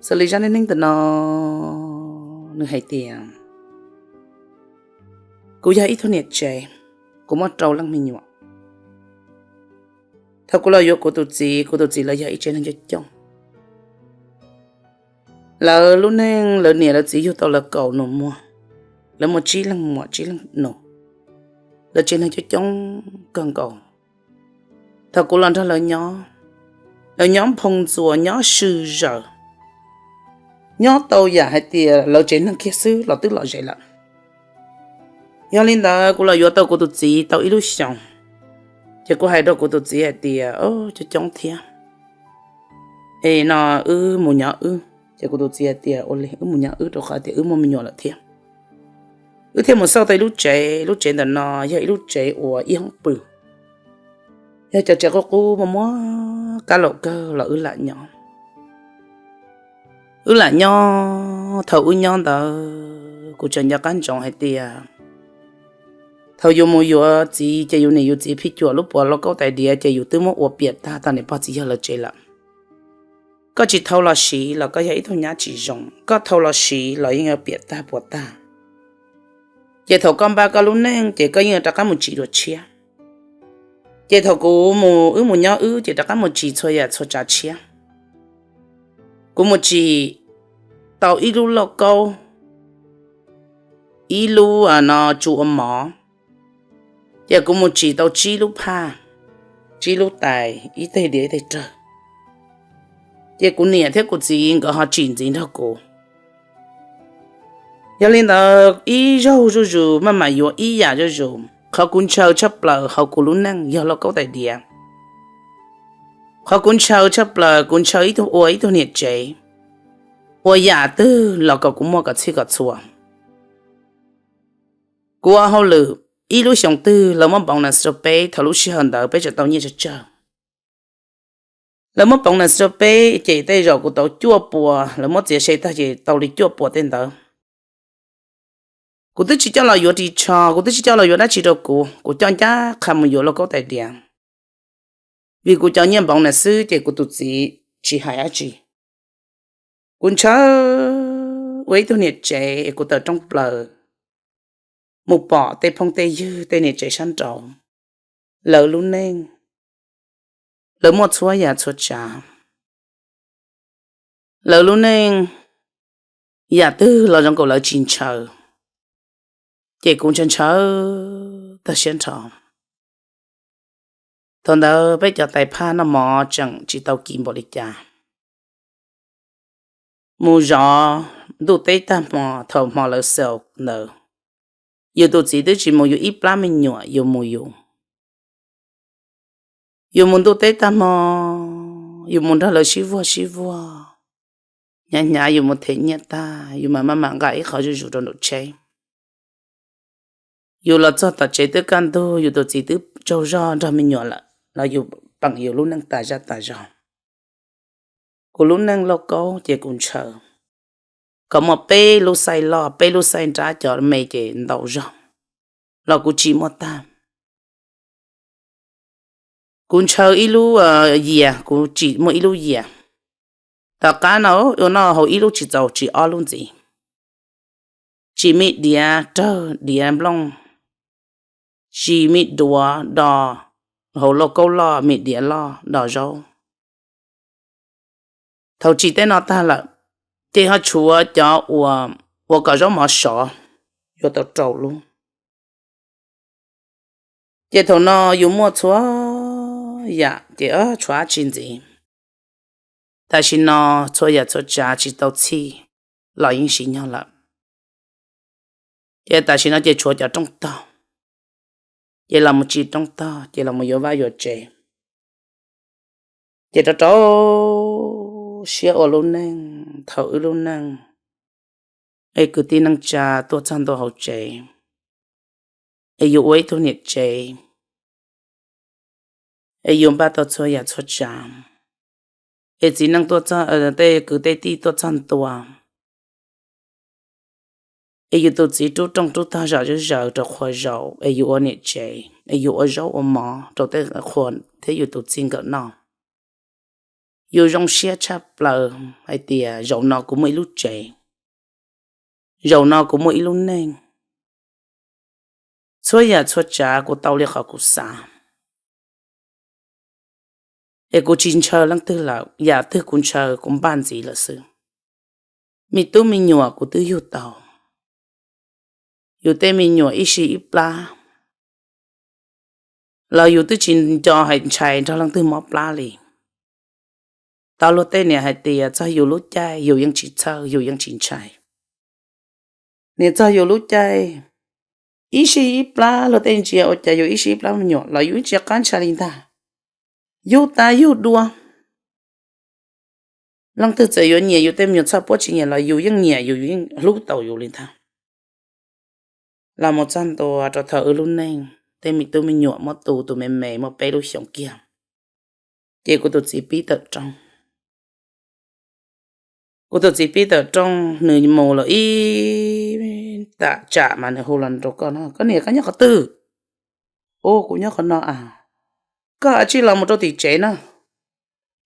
Xws li zaj neej neeg ntawm no, nws hais tias kuv yog ib tug niam tsev, kuv muaj rau leej me nyuam. Thaum kuv los yuav kuv tus txiv, kuv tus txiv lawv yog ib tsev neeg coob coob. Lawv lub neej lawv niam lawv txiv yug tau lawv kaum nus muag, lawv muaj tsib leeg muam tsib leeg nus, lawv tsev neeg coob coob kawg nkaus. Thaum kuv los nrog lawv nyob, lawv nyob nphoo ntxuas nyob sw zaws, nyob tau yam hais tias lawv tsev neeg kiag xwb los twb lom zem lawm. Yog li ntawd kuv los yuav tau kuv tus txiv tau ib lub xyoos, ces kuv hais rau kuv tus txiv hais tias, coob coob thiab, es no wb mus nyob wb. Ces kuv tus txiv hais tias, ua li wb mus nyob wb rau qhov tias wb muaj me nyuam lawm thiab. Wb thiaj mus xauj tau ib lub tsev, lub tsev ntawm no yog ib lub tsev uas ib hoob pw, yog cov tsev qub qub muaj muab kab laum kawg los wb lam nyob. Wb lam nyob, thaum wb nyob ntawd kuv tseem nco qab ntsoov hais tias thaum yus mus yuav txiv ces yus niam yus txiv phij cuam lub puas lauj kaub tais diav ces yus twb muab ua piam tag tau niam pog txiv yawg lawv tsev lawm. Koj tsis thau los siv los koj yog ib tug nyab tsis zoo, koj thau los siv los yeej yuav piam tag puas tag. Ces thaum koj npaj koj lub neej ces koj yeej yuav rov qab mus tsim dua tshiab. Ces thaum kuv mus, wb mus nyob wb ces rov qab mus tsim txhua yam txhua tsav tshiab. Kuv mus tsim tau ib lub lauj kaub, ib lub no tsu ua mov, ces kuv mus tsim tau tsib lub phaj, tsib lub tais, ib teg diav ib teg rawg. Ces kuv niam thiab kuv txiv nkawd ho tsim ntxiv nrog kuv. Yog li ntawd ib zaug zuj zus maj mam yuav ib yam zuj zus. Qhov kuv ntshaw tshaj plaws hauv kuv lub neej yog lauj kaub tais diav. Qhov kuv ntshaw tshaj plaws kuv ntshaw ib tug ua ib tug niam tsev, ua yam twg los kom kuv muaj kom txhij kom txhua. Kuv ua hauj lwm ib lub xyoo twg lawv muab npoov nas rau peb, thaum lub sij hawm ntawd peb tseem tau nyiaj tsawg tsawg. Lawv muab npoov nas rau peb ces tej zaum kuv tau cuaj puas, lawv muab txiav se tag ces tau li cuaj puas tej ntawd. Kuv twb tsis coj los yuav ris tsho, kuv twb tsis coj los yuav dab tsi rau kuv, kuv coj ncaj qha mus yuav lauj kaub tais diav. Vim kuv cov nyiaj npoov nas xwb ces kuv tus txiv tsis hais dab tsi. Kuv ntshaw ua ib tug niam tsev es kuv tawm rooj plaws mus pom tej phooj tej ywg tej niam tsev sab nraud, lawv lub neej, lawv muaj txhua yam txhua tsav, lawv lub neej yam twg los zoo nkaus lawv tsis ntshaw, ces kuv ntshaw ntshaw tag siab nrho. Thaum ntawd peb cov tais phaj noj mov tseem tsis tau kiv npaum li cas. Mus zov ntuj teb tag hmo, thaum hmo lawv xaus ntawd, yus tus txiv twb tsis mus yus ib plab me nyuam, yus mus yus. Yus mus ntuj teb tag hmo, yus mus nrog lawv sib vuag sib vuag, hnyav hnyav yus mus them nyiaj tag yus mam maj mam nqa ib qho zuj zus rau nraum tsheb. Yus los txog tom tsev twb kaj ntug, yus tus txiv twb tsaug zog nrog me nyuam lawm los yus peem yus lub neej tas zaj tas zog. Kuv lub neej lauj kaub ces kuv ntshaw kom muaj peb lub xaij loj peb lub xaij nrab, cov me ces ntau zog los kuv tsim muaj tag. Kuv ntshaw ib lub yias, kuv tsim muaj ib lub yias. Tom qab no ua noj haus ib lub tsis txaus tsim ob lub ntxiv. Tsim me diav rawg diav nplooj, tsim me duav do hauv lauj kaub loj, me diav loj do zaub. Thaum tsim tej no tag lawm, ces ho tshuav cov uas ua kom zaub mov sov, yuav tau rau lub. Ces thaum no yus muaj txhua yam ces tshuav dab tsi ntxiv. Tam sim no txhua yam txhua tsav tsis tau txhij los yeej siv nyog lawm. Ces tam sim no ces tshuav cov rooj tog, ces los mus tsim rooj tog ces los mus yuav vaj yuav tsev. Ces rau rau siab ua lub neej, thaum wb lub neej es kwv tij neej tsa tuaj txog ntua hauv tsev, es yus ua ib tug niam tsev, es yus npaj tau txhua yam txhua tsav, es txiv neej tuaj txog, tej kwv tej tij tuaj txog ntua, es yus tus txiv rub rooj rub tog zom zaws rau qhua zaus, es yus ua niam tsev, es yus ua zaub ua mov rau tej qhua thiab yus tus txij nkawm noj. yus zoo siab tshaj plaws hais tias zaum no kuv muaj ib lub tsev, zaum no kuv muaj ib lub neej. Txhua yam txhua tsav kuv tau li qhov kuv xav, es kuv tsis ntshaw leej twg lawm, yam twg kuv ntshaw kuv npaj ntxiv lawm xwb. Me tub me nyuam kuv twb yug tau, yus tej me nyuam ib sij ib plab los yus twb tsis nco hais ntshai nrog leej twg mob plab li. Tau luag tej niam hais tias txog yus lub caij yus yeej tsis txhawj, yus yeej tsis ntshai. Niam txog yus lub caij ib sij ib plab, luag tej ntsia ua cas yus ib sij ib plab me nyuam los yus yeej tsis qab ntshai li ntag. Yug tas yug dua, leej twg txawm yuav nyiam yus tej me nyuam txhaj puab tsis nyiam los yus yeej nyiam, yus yeej hlub tau yus li ntag. Los mus txog ntua rau thaum wb lub neej tej me tub me nyuam muab tu tus me me muaj peb lub xyoos kiag, ces kuv tus txiv pib tawm rooj. Kuv tus txiv pib tawm rooj, nws mus lawm ib tam tsam mas nws hu los rau koj no, koj niam, koj nyob qhov twg? Ua, kuv nyob qhov no a. Koj cia li los mus rau tim tsev na,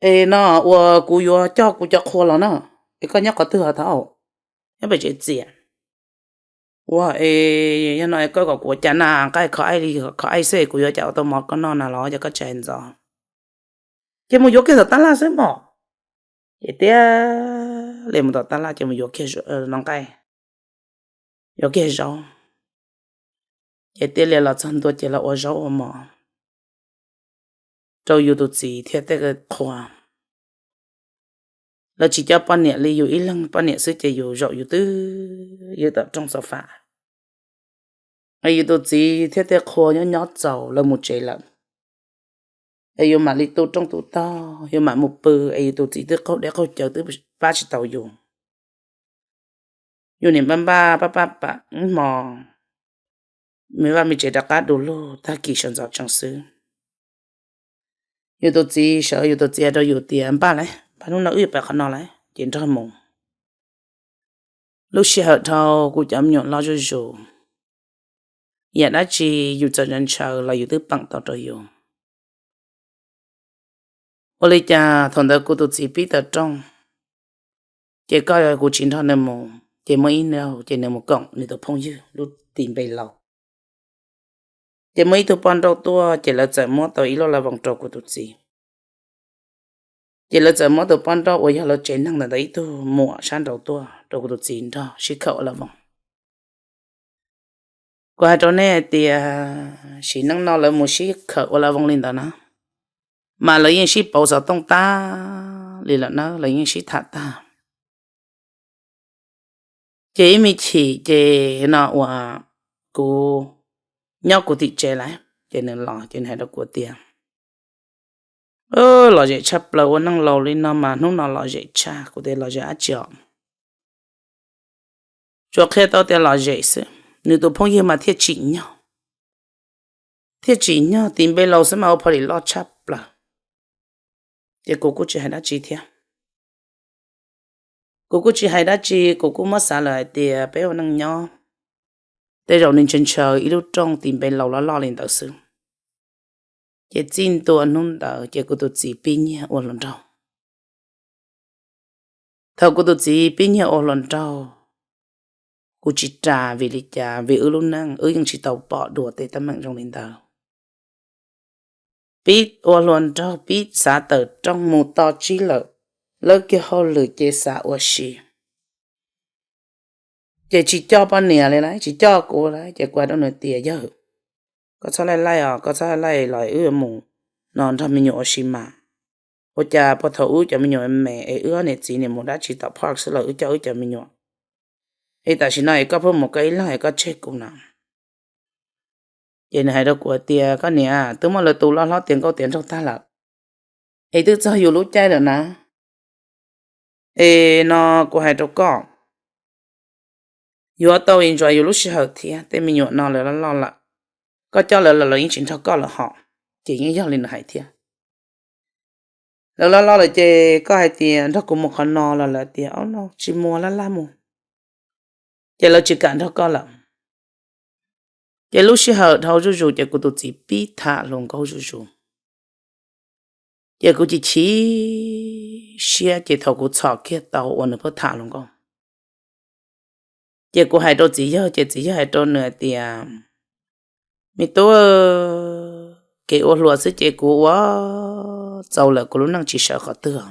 es no uas kuv yuav coj kuv cov qhua los na. Es koj nyob qhov twg os thaum, nyob pem tsev txias? Ua, es yog no koj kom kuv ua cas na, nqaij kho aib li kho aib xwb, kuv yuav cas ua tau mov koj noj na los yog koj tsis hais ntxov. Ces mus yuav kiag tom tab laj xwb mog. Ces thiaj li mus tom tab laj ces mus yuav kiag nqaij, yuav kiag zaub. Ces thiaj li los txog ntua ces los ua zaub ua mov rau yus tus txiv thiab tej qhua. Lawv tsis coj poj niam li, yus ib leeg poj niam xwb ces yus zaum yus twb ywm tom rooj xo fam. Es yus tus txiv thiab tej qhua nyob nyob txaus lawv mus tsev lawm, es yus mam li tu rooj tu tog, yus mam mus pw, es yus tus txiv twb qaug dej qaug cawv twb pab tsis tau yus. Yus niam npaj npaj pab pab pam ib hmo, me vaj me tsev rov qab du lug, tag kis sawv ntxov tsees xwb. Yus tus txiv sawv, yus tus txiv hais rau yus tias npaj lauj, npaj, hnub no wb yuav pais qhov no lauj, ces nrog mus. Lub sij hawm dhau kuv cov me nyuam loj zuj zus, yam dab tsi yus txawm ntshaw los yus twb peem tau rau yus. Ua li cas thaum ntawd kuv tus txiv pib tawm rooj, ces koj kuv tsis nrog nws mus, ces muaj ib zaug ces nws mus koom nws tus phooj ywg lub tis npe laus, ces muaj ib tug poj nrauj tuaj ces lawv txawm muab tau ib lub la voos rau kuv tus txiv. Ces lawv txawm muab tus poj nrauj uas yog lawv tsev neeg ntawm ntawd ib tug muam sab nraud tuaj rau kuv tus txiv nrog sib khawm ua la voos. Kuv hais rau nej hais tias sim neej no lawv mus sib khawm ua la voos li ntawd na, mas lawv yeej sib pauv xov tooj tag li lawm na, lawv yeej sib tham tag. Ces ib me chim ces no uas kuv nyob kuv tim tsev lawm, ces nws los ces nws hais rau kuv tias, lom zem tshaj plaws, ua neej laus li no mas hnub no lom zem tshaj. Kuv tias lom zem dab tsi os? Tsuas qhia tau tias lom zem xwb. Nws tus phooj ywg mas thiaj tsim nyog, thiaj tsim nyog, tis npe laus xwb mas ua phom lim loj tshaj plaws. Ces kuv kuj tsis hais dab tsi thiab. Kuv kuj tsis hais dab tsi, kuv kuj muab xav lawm hais tias peb ua neej nyob, tej zaum nws ntshaw ntshaw ib lub rooj tis npe laus loj loj li ntawd xwb. Ces txij ntua hnub ntawd ces kuv tus txiv pib nyiag ua hluas nraug. Thaum kuv tus txiv pib nyiag ua hluas nraug, kuv tsis ras. Vim li cas? Vim wb lub neej wb yeej tsis tau pom dua tej teeb meem zoo li ntawd. Pib ua hluas nraug, pib xav tawm rooj mus to tsib lawm, lawb kiag hauj lwm ces xav ua si. Ces tsis coj poj niam li lawm, tsis coj kuv lawm, ces kuv hais rau nws tias, yawg, koj txhob laij laij os, koj txhob laij laij los wb mus no nrog me nyuam ua si mas. Ua cas puag thaum wb cov me nyuam me es wb ob niam txiv niam mus dab tsi tom park xwb los wb coj wb cov me nyuam, es tam sim no es koj pheej mus koj ib leeg es koj tseg kuv na. Ces nws hais rau kuv hais tias, koj niam, twb muab lawv tus loj hlob tiav nkauj tiav nraug tag lawm, es twb txog yus lub caij lawm na. Es no kuv hais rau koj, yuav tau enjoy yus lub sij hawm thiab, tej me nyuam no lawv loj loj lawm, koj coj lawv los lawv yeej tsis nrog koj lawm hos. Ces yeej yog li nws hais thiab. Lawv loj loj lawm ces koj hais tias nrog kuv mus qhov no los lawv tias, o no tsis mus, laj laj mus. Ces lawv tsis kam nrog koj lawm. Ces lub sij hawm dhau zuj zus ces kuv tus txiv pib tham hluas nkauj zuj zus. Ces kuv chim chim siab ces thaum kuv txhom kiag tau uas nws pheej tham hluas nkauj, ces kuv hais rau txiv yawg ces txiv yawg hais rau nws hais tias, me tub, kev ua hluas xwb ces kuv ua txaus lawm, kuv lub neej tsis sawv qhov twg.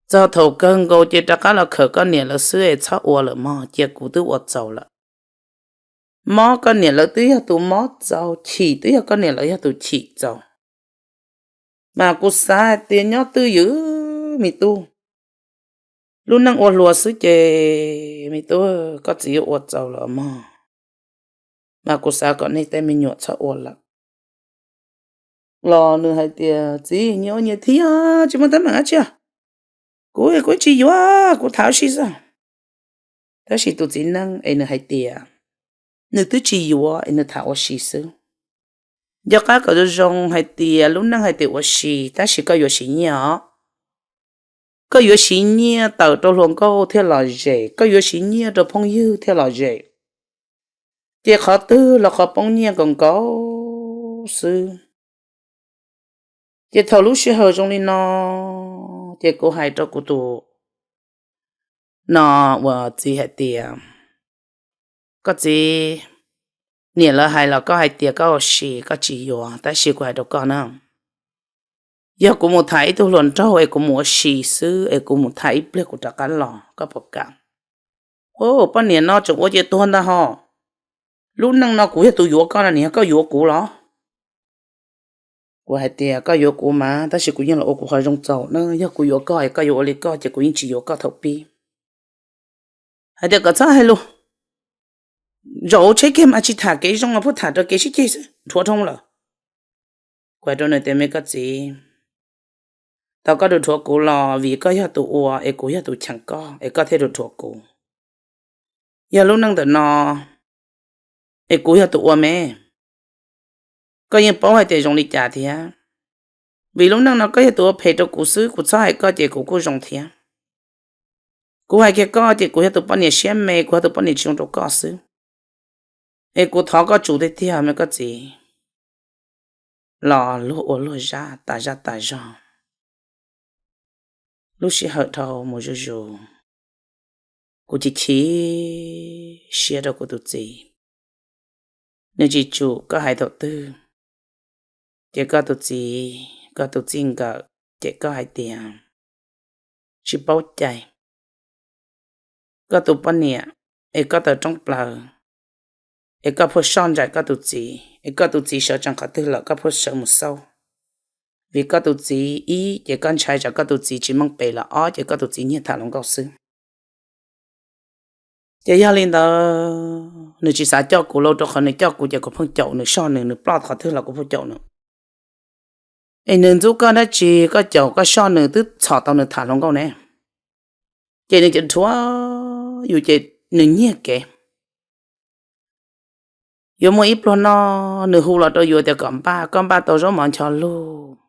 Txog thaum kawg nkaus ces rov qab los khawm koj niam lawv xwb es txhob ua lawm mog, cia kuv twb ua txaus lawm. Mob koj niam lawv twb yog tus mob txaus, chim twb yog koj niam lawv yog tus chim txaus. Mas kuv xav hais tias nyob twj ywm, me tub, lub neej ua hluas xwb ces me tub, koj txiv yuav ua txaus lawm mog. Mas kuv xav kom nej tej me nyuam txhob ua lawm. Los nws hais tias, txiv, nyias ua nyias thiab, tsis muaj teeb meem dab tsi. Kuv, kuv tsis yuav, kuv tham ua si xwb. Tab sis tus txiv neej es nws hais tias nws twb tsis yuav es nws tham ua si xwb. Nco qab kom zoo zoo hais tias lub neej hais tias ua si, tab sis koj yuav siv nyiaj os. Koj yuav siv nyiaj tawm rau hluas nkauj thiaj lom zem, koj yuav siv nyiaj rau phooj ywg thiaj lom zem. Ces qhov twg los qhov poob nyiaj nkaus nkaus xwb. Ces thaum lub sij hawm zoo li no, ces kuv hais rau kuv tus no uas txiv hais tias, koj txiv, niam lawv hais los koj hais tias koj ua si koj tsis yuav, tab sis kuv hais rau koj na, yog kuv mus tham ib tug hluas nraug es kuv mus ua si xwb es kuv mus tham ib pliag kuv rov qab los, koj puas kam? Poj niam no tseem ua ces tuag ntag ho. Lub neej no kuv yog tus yuav koj no, nws yog koj yuav kuv los? Kuv hais tias koj yuav kuv mas, tab sis kuv yeej los ua kuv qhov zoo txaus na. Yog kuv yuav koj es koj yuav ua li koj ces kuv yeej tsis yuav koj thaum pib. Hais tias kom txhob hais lus, zaum tsheb kiag mas tsis tham kev zoo los pheej tham rau kev sib ceg xwb, dhuav dhau lawm. Kuv hais rau nws tias me koj txiv, tau koj rau dhuav kuv los vim koj yog tus ua es kuv yog tus cheem koj es koj thiaj rau dhuav kuv. Yog lub neej ntawm no es kuv yog tus ua me, koj yeej paub hais tias zoo li cas thiab. Vim lub neej no koj yog tus ua phem rau kuv xwb, kuv txhob hais koj ces kuv kuj zoo thiab. Kuv hais kiag koj ces kuv yog tus poj niam siab me, kuv yog tus poj niam tsis zoo rau koj xwb. Es kuv thov koj tsum tiag tiag me koj txiv. Los luag ua luag zaj tas zaj tas zog. Lub sij hawm dhau mus zuj zus, kuv chim chim siab rau kuv tus txiv. Nws tsis tsum koj hais thaum twg, ces koj tus txiv, koj tus txij nkawm, ces koj hais tias tsis paub cai. Koj tus poj niam es koj tawm rooj plaws, es koj pheej soj ntsais koj tus txiv, es koj tus txiv sawv tsees qhov twg lawm koj pheej sawv mus xauj. Vim koj tus txiv, ib ces koj ntshai tsam koj tus txiv tsis meej pem, los ob ces koj tus txiv nyiag tham hluas nkauj xwb. Ces yog li ntawd nws tsis xav coj kuv lauj, rau qhov nws coj kuv ces kuv pheej caum nws, soj nws, nws ploj qhov twg los kuv pheej caum nws. Es nws ntxub koj dab tsi, koj caum koj soj nws twb txhom tau nws tham hluas nkauj ne. Ces nws cov dhuav yus ces nws nyiag kev. Yuav muaj ib pluag no nws hu los rau yus tias kom npaj, koj npaj tau zaub mov ncho lug.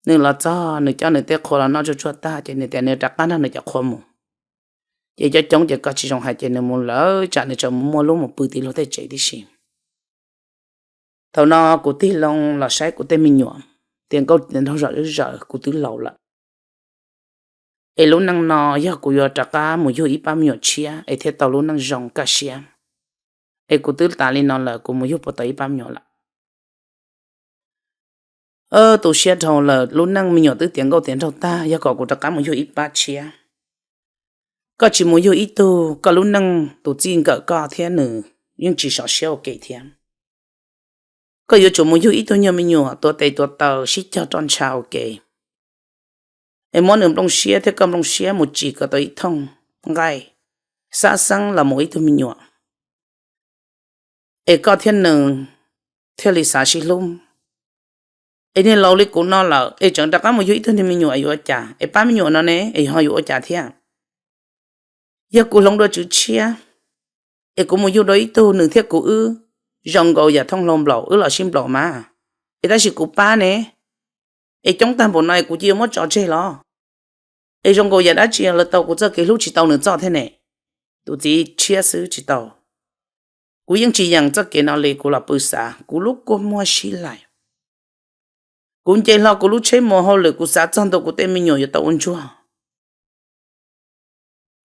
Nws los txog nws coj nws tej qhua los noj tsuag tsuag tag ces nws tias nws rov qab nrog nws cov qhua mus. Ces cov coob ces koj tsis zoo hais ces nws mus lawm, tsam nws tseem mus muaj lub mus pw tim luag tej tsev tib si. Thaum no kuv tig loo los saib kuv tej me nyuam, tias nkauj tias nraug zom zawm kuv twb laus lawm. Es lub neej no yog kuv yuav rov qab mus yug ib pab me nyuam tshiab es thiaj tau lub neej zoo kaj siab. Es kuv twb tas li no lawm kuv mus yug puas tau ib pab me nyuam lawm? Tu siab dhau lawm, lub neej me nyuam twb tiav nkauj tiav nraug tag, yog kom kuv rov qab mus yug ib pab tshiab. Koj tsis mus yug ib tug, koj lub neej tus txij nkawm koj thiab nws yeej tsis sov siab ua ke thiab. Koj yuav tsum mus yug ib tug nyuag me nyuam tuav tes tuav taw sib cog roj ntsha ua ke, es muab nws nplooj siab thiab koj nplooj siab mus tsim kom tau ib thooj nqaij, xab xeeb los mus ib tug me nyuam, es koj thiab nws thiaj li xav sib hlub. Es niag laus li kuv no lawm es tseem rov qab mus yug ib tug niag me nyuam yuav ua cas? Es pab me nyuam no ne es ho yuav ua cas thiab? Yog kuv hloov dua tswv tshiab, es kuv mus yug dua ib tug, nws thiab kuv wb zoo nkaus yam thooj hlau nplaum, wb los sib nplaum mas, es tab sis kuv pab ne, es coob tag npaum no es kuv cia yuav muab tso tseg los? Es zoo nkaus yam dab tsi lawv tau kuv txoj kev hlub tsis tau nws txoj thiab ne? Tus txiv tshiab xwb tsis tau. Kuv yeej tsis yeem txoj kev no li, kuv los pw xav kuv lub kua muag sib laim. Kuv nce hlo kuv lub tsheb mus hauj lwm, kuv xav txog ntua kuv tej me nyuam yuav tau ua ntsuag.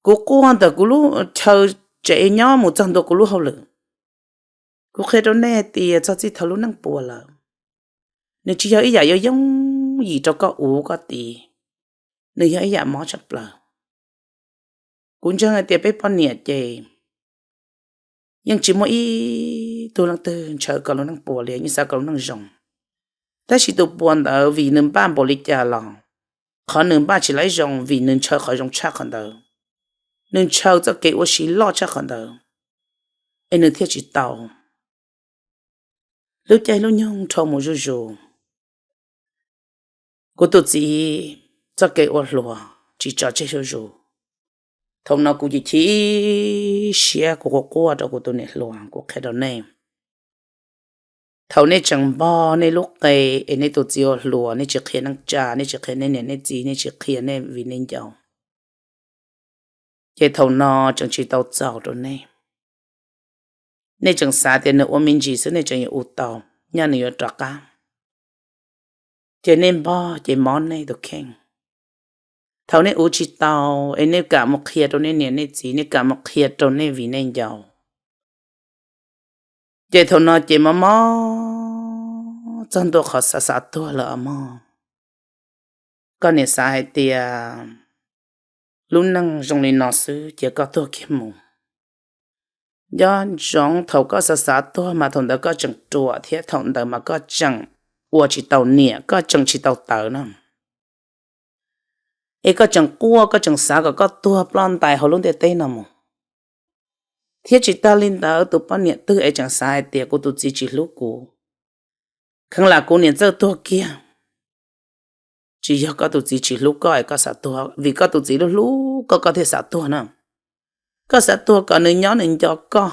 Kuv quaj ntawm kuv lub chaw tsev nyob mus txog ntua kuv lub hauj lwm. Kuv qhia rau nej tias txog txij thaum lub neej puas lawm, nws tsis yog ib yam yooj yooj yim rau koj ua koj tiv, nws yog ib yam mob tshaj plaws. Kuv ntseeg hais tias peb poj niam ces yeej tsis muaj ib tug leej twg ntshaw kom lub neej puas li, yeej xav kom lub neej zoo. Tab sis tus puas ntawd vim nws npaj npaum li cas los qhov nws npaj tsis laib zoo, vim nws ntshaw qhov zoo tshaj qhov ntawd, nws ntshaw txoj kev ua si loj tshaj qhov ntawd, es nws thiaj tsis tau. Lub caij lub nyoog dhau mus zuj zus, kuv tus txiv txoj kev ua hluas tsis tso tseg zuj zus. Thaum no kuv chim chim siab, kuv quaj quaj rau kuv tus niam hluas, kuv qhia rau nej, thaum nej tseem npog nej lub qe es nej tus txiv ua hluas, nej tsis qhia neej tsa, nej tsis qhia nej niam nej txiv, nej tsis qhia nej viv nej ncaus, ces thaum no tseem tsis tau txaus rau nej. Nej tseem xav tias nws ua me ntsis xwb nej tseem yuav ua tau, nyaj nws yuav rov qab. Ces nej npog ces mob nej tus kheej. Thaum nej ua tsis tau es nej kam mus qhia rau nej niam nej txiv, nej kam mus qhia rau nej viv nej ncaus, ces thaum no ces mob mob txog ntua qhov xav xav tuag lawm os mog. Koj niam xav hais tias lub neej zoo li no xwb cia koj tuag kiag mus. Nco ntsoov thaum koj xav xav tuag mas thaum ntawd koj tseem ruam thiab thaum ntawd mas koj tseem ua tsis tau niam, koj tseem tsis tau tawv na. Es koj tseem quaj, koj tseem xav kom koj tuag ploj ntais hauv lub ntiaj teb no mus. Thiab tsis tag li ntawd tus poj niam twg es tseem xav hais tias kuv tus txiv tsis hlub kuv, kheev lam kuv niam txawj tuag kiag. Tsis yog koj tus txiv tsis hlub koj es koj xav tuag, vim koj tus txiv hlub hlub koj koj thiaj xav tuag na. Koj xav tuag kom nws nyob nws nco koj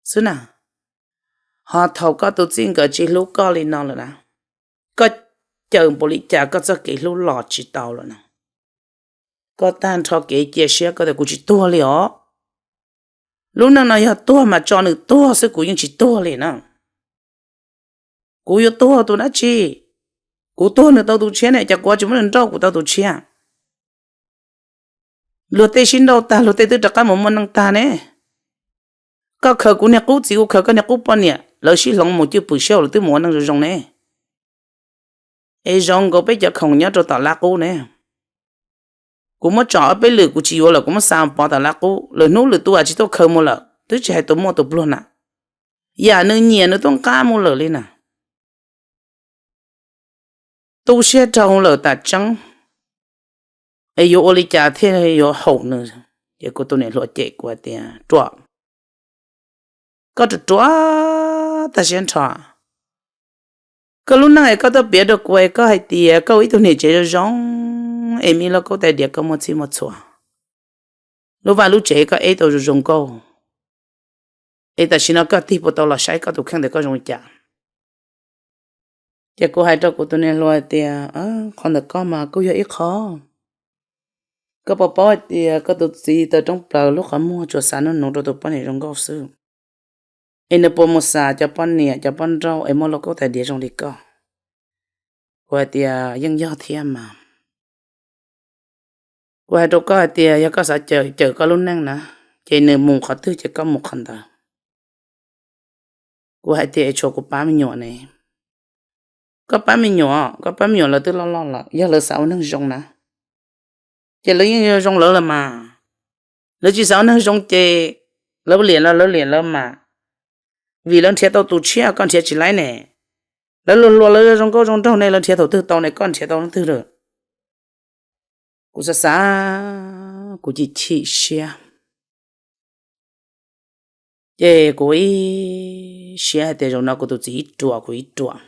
xwb na. Ho thaum koj tus txij nkawm tsis hlub koj li no lawm na, koj caws npaum li cas koj txoj kev hlub los tsis tau lawm na. Koj tag nrho kev cia siab koj tias kuv tsis tuag li os. Lub neej no yog tuag mas tso nws tuag xwb, kuv yeej tsis tuag li na. Kuv yuav tuag tus dab tsi? Kuv tuag nws tau tus tshiab ne, cas kuv tsis muab nws nrauj kuv tau tus tshiab? Luag tej sib nrauj tag luag tej twb rov qab mus muaj neej tag ne. Koj khaws kuv niag qub txiv, kuv khaws koj niag qub poj niam, lawv sib hloov mus cwj pwm sib haum lawv twb mus ua neej zoo zoo ne. Es zoo nkaus peb cov khoom nyob rau tom lab qub ne. Kuv muab tsom ob peb lwm kuv tsis yuav lawm kuv muab xa pov tom lab qub, lwm hnub lwm tus tsis tuaj khaws mus lawm twb tsis hais tus muaj tus pluag na. Yam nws nyiam nws tuaj nqa mus lawm li na. Tu siab rau lawm tas tseeb, es yuav ua li cas thiaj yuav haum nws? Ces kuv tus niam hluas cem kuv hais tias, Ruam, koj ruam ruam tag siab nrho. Koj lub neej es koj tuaj piav rau kuv es koj hais tias koj ua ib tug niam tsev zoo zoo, es me lauj kaub tais diav koj muaj txhij muaj txhua, lub vaj lub tsev koj eb tau zoo zoo nkauj, es tam sim no koj tig puas tau los saib koj tus kheej ntawm koj zoo li cas? Ces kuv hais rau kuv tus niam hluas hais tias, Qhov ntawm koj mas kuj yog ib qho. Koj puas paub hais tias koj tus txiv taws roob plaws lub qhov muag tsuas xav nug nuv rau tus poj niam zoo nkauj xwb, es nws puas mus xav cov poj niam cov poj nrauj es muaj lauj kaub tais diav zoo li koj? Kuv hais tias, Yeej yog thiab mas. Kuv hais rau koj hais tias yog koj xav cawm cawm koj lub neej na, ces nws mus qhov twg ces koj mus qhov ntawd. Kuv hais tias, Es tshuav kuv pab me nyuam ne? Koj pab me nyuam, koj pab me nyuam lawv twb loj loj lawm, yog lawv xav ua neeg zoo na, ces lawv yeej yuav zoo lawv los mas. Lawv tsis xav ua neeg zoo ces lawv liam los lawv liam lawv mas, vim lawv nrhiav tau tus tshiab koj nrhiav tsis laib ne. Lawv luag hluas lawv zoo nkauj zoo nraug ne, lawv nrhiav thaum twg tau ne, koj nrhiav tau leej twg lawm? Kuv xav xav, kuv chim chim siab. Ces kuv ib siab hais tias zaum no kuv tus txiv ib ruam kuv ib ruam.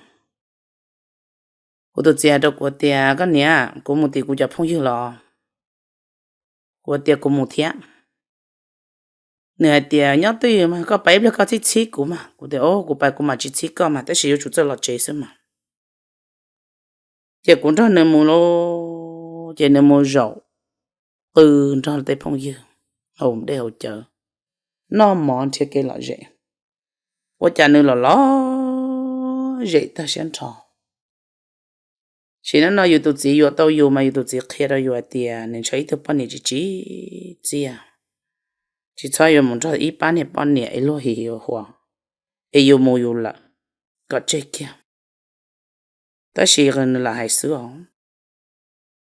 Kuv tus txiv hais rau kuv tias, Koj niam, kuv mus tim kuv cov phooj ywg los? Kuv tias, Kuv mus thiab. Nws hais tias, Nyob twj ywm mas, koj pais ib pliag koj txib txhib kuv mas. Kuv tias, Kuv pais kuv mam tsis txhib koj mas, tab sis yuav tsum txawj los tsev xwb mas. Ces kuv nrog nws mus lauj, ces nws mus zaum qw nrog tej phooj ywg haus dej haus cawv, noj mov nrhiav kev lom zem. Ua cas nws los lom zem tag siab nrho. Sim neej no yus tus txiv yuav tau yus mas yus tus txiv qhia rau yus hais tias nws ntshaw ib tug poj niam tsis tsim txiaj, tsis txhob yuav mus nrog ib pab niag poj niam es luag him hua, es yus mus yus lawm, kom tseg kiag. Tab sis nws lam hais xwb os,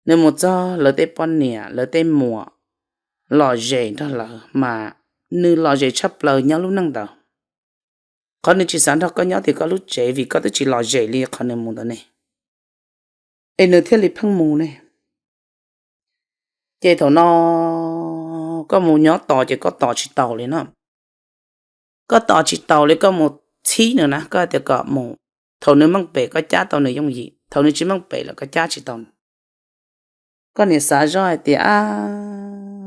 nws mus txog lawv tej poj niam lawv tej muam lom zem nrog lawv mas nws lom zem tshaj plaws nyob lub neej ntawd. Qhov nws tsis xav nrog koj nyob tim koj lub tsev vim koj twb tsis lom zem li qhov nws mus ntawd ne. Es nws thiaj li pheej mus ne. Ces thaum no koj mus nyob tos ces koj tos tsis taus li no. Koj tos tsis taus li koj mus txhib nws na, koj hais tias kom mus, thaum nws meej pem koj cab tau nws yooj yim, thaum nws tsis meej pem lawm koj cab tsis tau. Koj niam xav zoj hais tias a,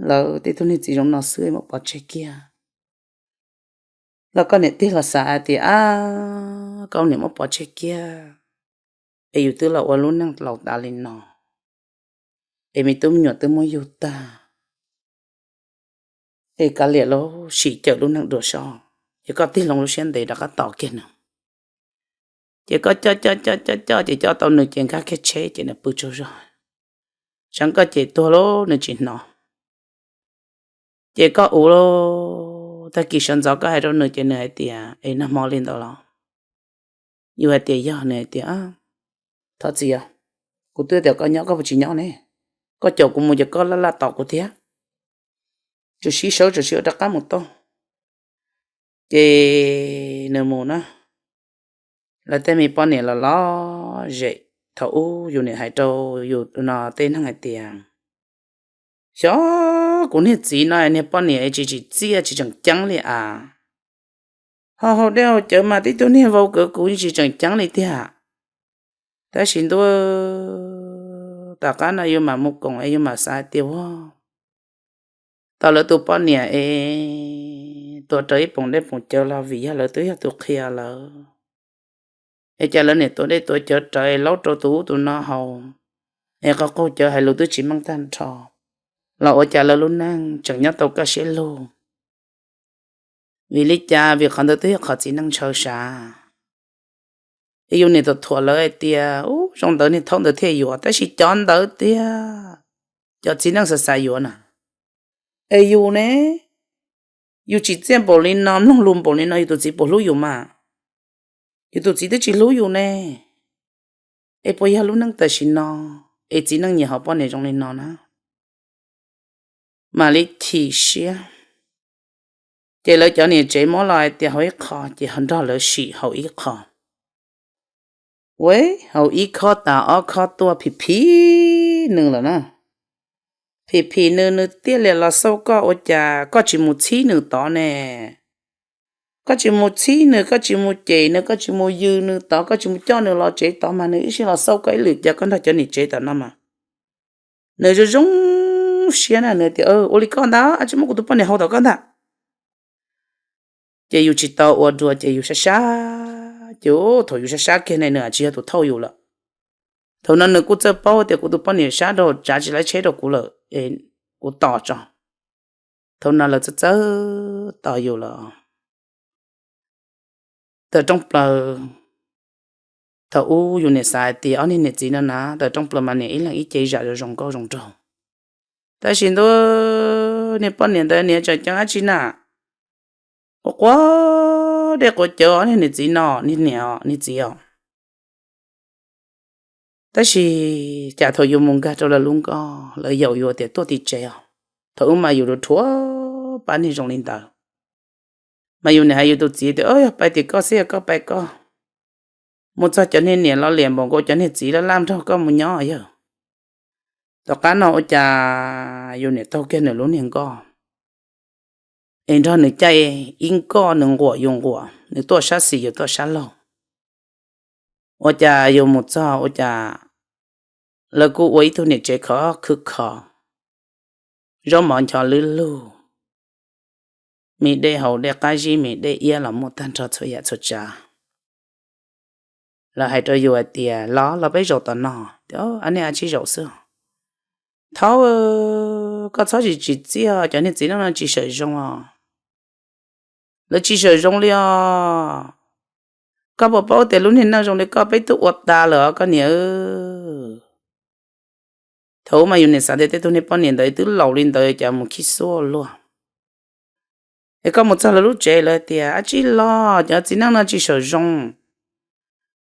lawv tej tug niag txiv zoo no xwb muab pov tseg kiag. Los koj niam tij los xav hais tias a, koj niam muab pov tseg kiag, es yus twb los ua lub neej laus tas li no, es me tub me nyuam twb muab yug tag, es kav liam los sim cawm lub neej dua soj, ces koj tig loo lub siab ntev rov qab tos kiag nws. Ces koj coj coj coj coj coj ces coj tau nws ces nkag kiag tsheb ces nws pw tsaug zog, tsam koj ces tuag lawm nws tsis hnov. Ces koj ua tag kis sawv ntxov koj hais rau nws ces nws hais tias es nag hmo li ntawd los? Yus hais tias yog, nws hais tias thov txim, kuv twb tias koj nyob koj puas tsis nyob ne, koj caum kuv mus ces koj laj laj tos kuv thiab, tsuas sib saub tsuas sib ua rov qab mus tau. Ces nws mus na, lawv tej me poj niam los lom zem. Thaum ub yus niam hais rau yus no tej neeg hais tias xyov kuv niag txiv no niag poj niam tsis tsim txiaj tsis tseem ceeb li as, ho haus dej haus cawv mas tib tug niag vau kawv kuv tsis tseem ceeb li tiag. Tab sis ntuj, tom qab no yus mam mus koom es yus mam xav tias ua tau lawv tus poj niam es tuav rawv ib poom dej poom cawv los vim yog lawv twb yog tus qhia lawv, es cas lawv niam tuav dej tuav cawv rawv es laub rau tus ub tus no haus, es qaug qaug cawv hais lus twb tsis meej tag nrho, los ua cas lawv lub neej tseem nyob tau kaj siab lug. Vim li cas? Vim qhov ntawd twb yog qhov txiv neej ntshaw sav. Es yus niam thuam thuam lawv hais tias ub zoo ntawd niag thaub ntawd thiaj yuav, tab sis cov ntawd tiag, cov txiv neej xav xav yuav na. Es yus ne, yus tsim txiaj npaum li no mloog lus npaum li no yus tus txiv puas hlub yus mas? Yus tus txiv twb tsis hlub yus ne. Es puas yog lub neej tam sim no es txiv neej nyiam haus poj niam zoo li no na? Mam li chim siab. Ces lawv cov niam tsev muab los hais tias haus ib qho ces nrog lawv sim haus ib qho. Ua haus ib khob tas ob khob tuaj phim phim nws lawm na. Phim phim nws, nws thiaj li los xauj koj ua cas koj tsis mus txhib nws tod ne? Koj tsis mus txhib nws, koj tsis mus cem nws, koj tsis mus yws nws tod, koj tsis mus coj nws los tsev tod mas nws ib sij los xauj koj ib lwm cas koj nrog cov niam tsev tom no mas. Nws zoo zoo siab na, nws tias ua li koj ntag, tsis muab kuv tus poj niam haus tom koj ntag. Ces yus tsis tau ua dua ces yus sab sab, ces thaum yus sab sab kiag ne nws tsis yog tus thauj yus lawm. Thaum no nws kuj txawj paub tias kuv tus poj niam sab rau tsav tsis laib tsheb rau kuv lawm, kuv tos tso. Thaum no lawv txawj txawj tos yus lawm. Tawm rooj plaws, thaum ub yus niam xav hais tias ob niag niam txiv no na, tawm rooj plaws mas niam ib leeg ib ce zam zoo zoo nkauj zoo nraug. Tab sis ntuj, niag poj niam ntawd niam tseem ceeb dab tsi na, quav quav dej quav cawv ob niag niam txiv no, niag niam niag txiv os. Tab sis cas thaum yus mus nkag rau lawv lub nkoj lawv yaum yus tias tuaj tim tsev os. Thaum ub mas yus rau rhuav pab niag zoo li ntawd. Mas yus niam hais yus tus txiv tias yog pais tim koj xwb yog koj pais koj, mus txog cov niag niam los liam npaum nkaus cov niag txiv laj laj nrog koj mus nyob yawg. Tom qab no ua cas yus niam taug kiag nws lub niag nkoj es nrog nws caij ib nkoj, nws nquam yus nquam, nws tuaj sab xis yus tuaj sab laug. Ua cas yus mus txog ua cas lawv kuj ua ib tug niam tsev khov khwb kho, zaub mov ncho lwb lug, me dej haus dej qab zib me dej iab los muaj tag nrho txhua yam txhua tsav. Lawv hais rau yus hais tias los los peb zaum tom no, tias nej tsis zaum xwb. Thaub, koj txhob tsis tsim txiaj, cov niag txiv neej no tsis sawm zoo os. Lawv tsis sawm zoo li os. Koj puas paub tias lub niag neej zoo li koj peb twb ua tas lawm os koj niam. Thaum ub mas yus niam xav tias tej tug niag poj niam ntawd twb laus li ntawd cas mus khib xuab luag. Es koj mus txog lawv lub tsev lawv tias ab tsi los cov txiv neej no tsis sawm zoo,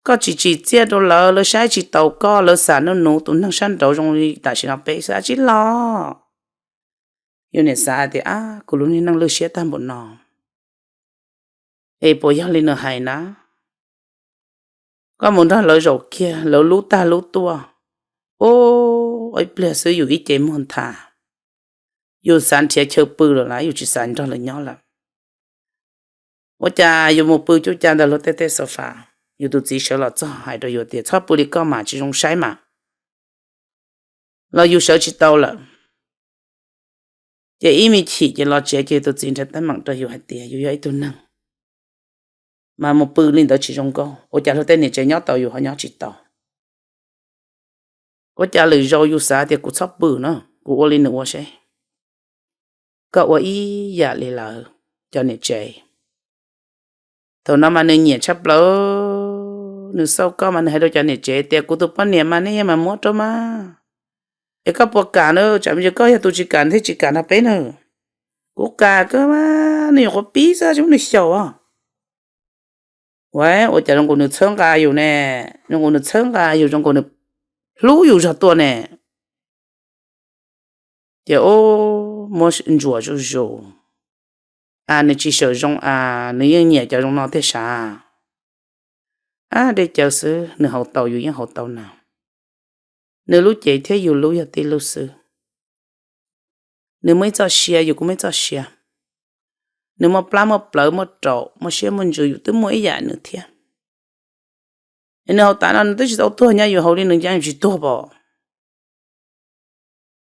koj tsis tsim txiaj rau lawv, lawv saib tsis taus koj, lawv xav nuj nuv tus neeg sab nraud zoo li tam sim no peb xwb ab tsi los. Yus niam xav tias ab kuv lub niag neej lwj siab tag npaum no, es puas yog li nws hais na. Koj mus nrog lawv zaum kiag lawv lub tag lub tuaj, ua ib pliag xwb yus ib ce muag nthav, yus xav nrhiav chaw pw lawm las yus tsis xav nrog lawv nyob lawm. Ua cas yus mus pw cuj ca ntawm luag tej tej sofa, yus tus txiv sawv los txog hais rau yus tias txhob pw li koj mas tsis zoo saib mas, los yus sawv tsis tau lawm. Ces ib me chim ces los tsev ces tus txiv nrhiav teeb meem rau yus hais tias yus yog ib tug neeg mas mus pw li ntawd tsis zoo nkauj, ua cas luag tej niam tsev nyob tau yus ho nyob tsis tau. Ua cas lwm zaus yus xav tias kuv txhob pw na, kuv ua li nws ua seb. Koj ua ib yam li lawv cov niam tsev. Thaum no mas nws nyiam tshaj plaws, nws xauj koj mas nws hais rau cov niam tsev tias kuv tus poj niam mas nej yeej mas muab rau mas, es koj puas kam na, tsam me ntsis koj yog tus tsis kam thiaj tsis kam nrog peb na. Kuv kam kawg mas, nws nyuam qhuav pib xwb tsis muab nws xyaum os. Ua ua cas zoo nkaus nws txhawb nqa yus ne, zoo nkaus nws txhawb nqa yus, zoo nkaus nws hlub yus zog tuaj ne. Ces muab ntsuas zuj zus, as nws tsis sawm zoo as nws yeej nyiam cov zoo no tiag sav. Ab dej cawv xwb nws haus tau yus yeej haus tau na. Nws lub cev thiab yus lub yog tib lub xwb. Nws muaj ib txoj sia yus kuj muaj ib txoj sia. Nws muaj plab muaj plawv muaj raum muaj siab muaj ntsws yus twb muaj ib yam nws thiab. Es nws haus tas no nws twb tsis tau tuag nyob yus haus li nws ncaj yus tsis tuag pom.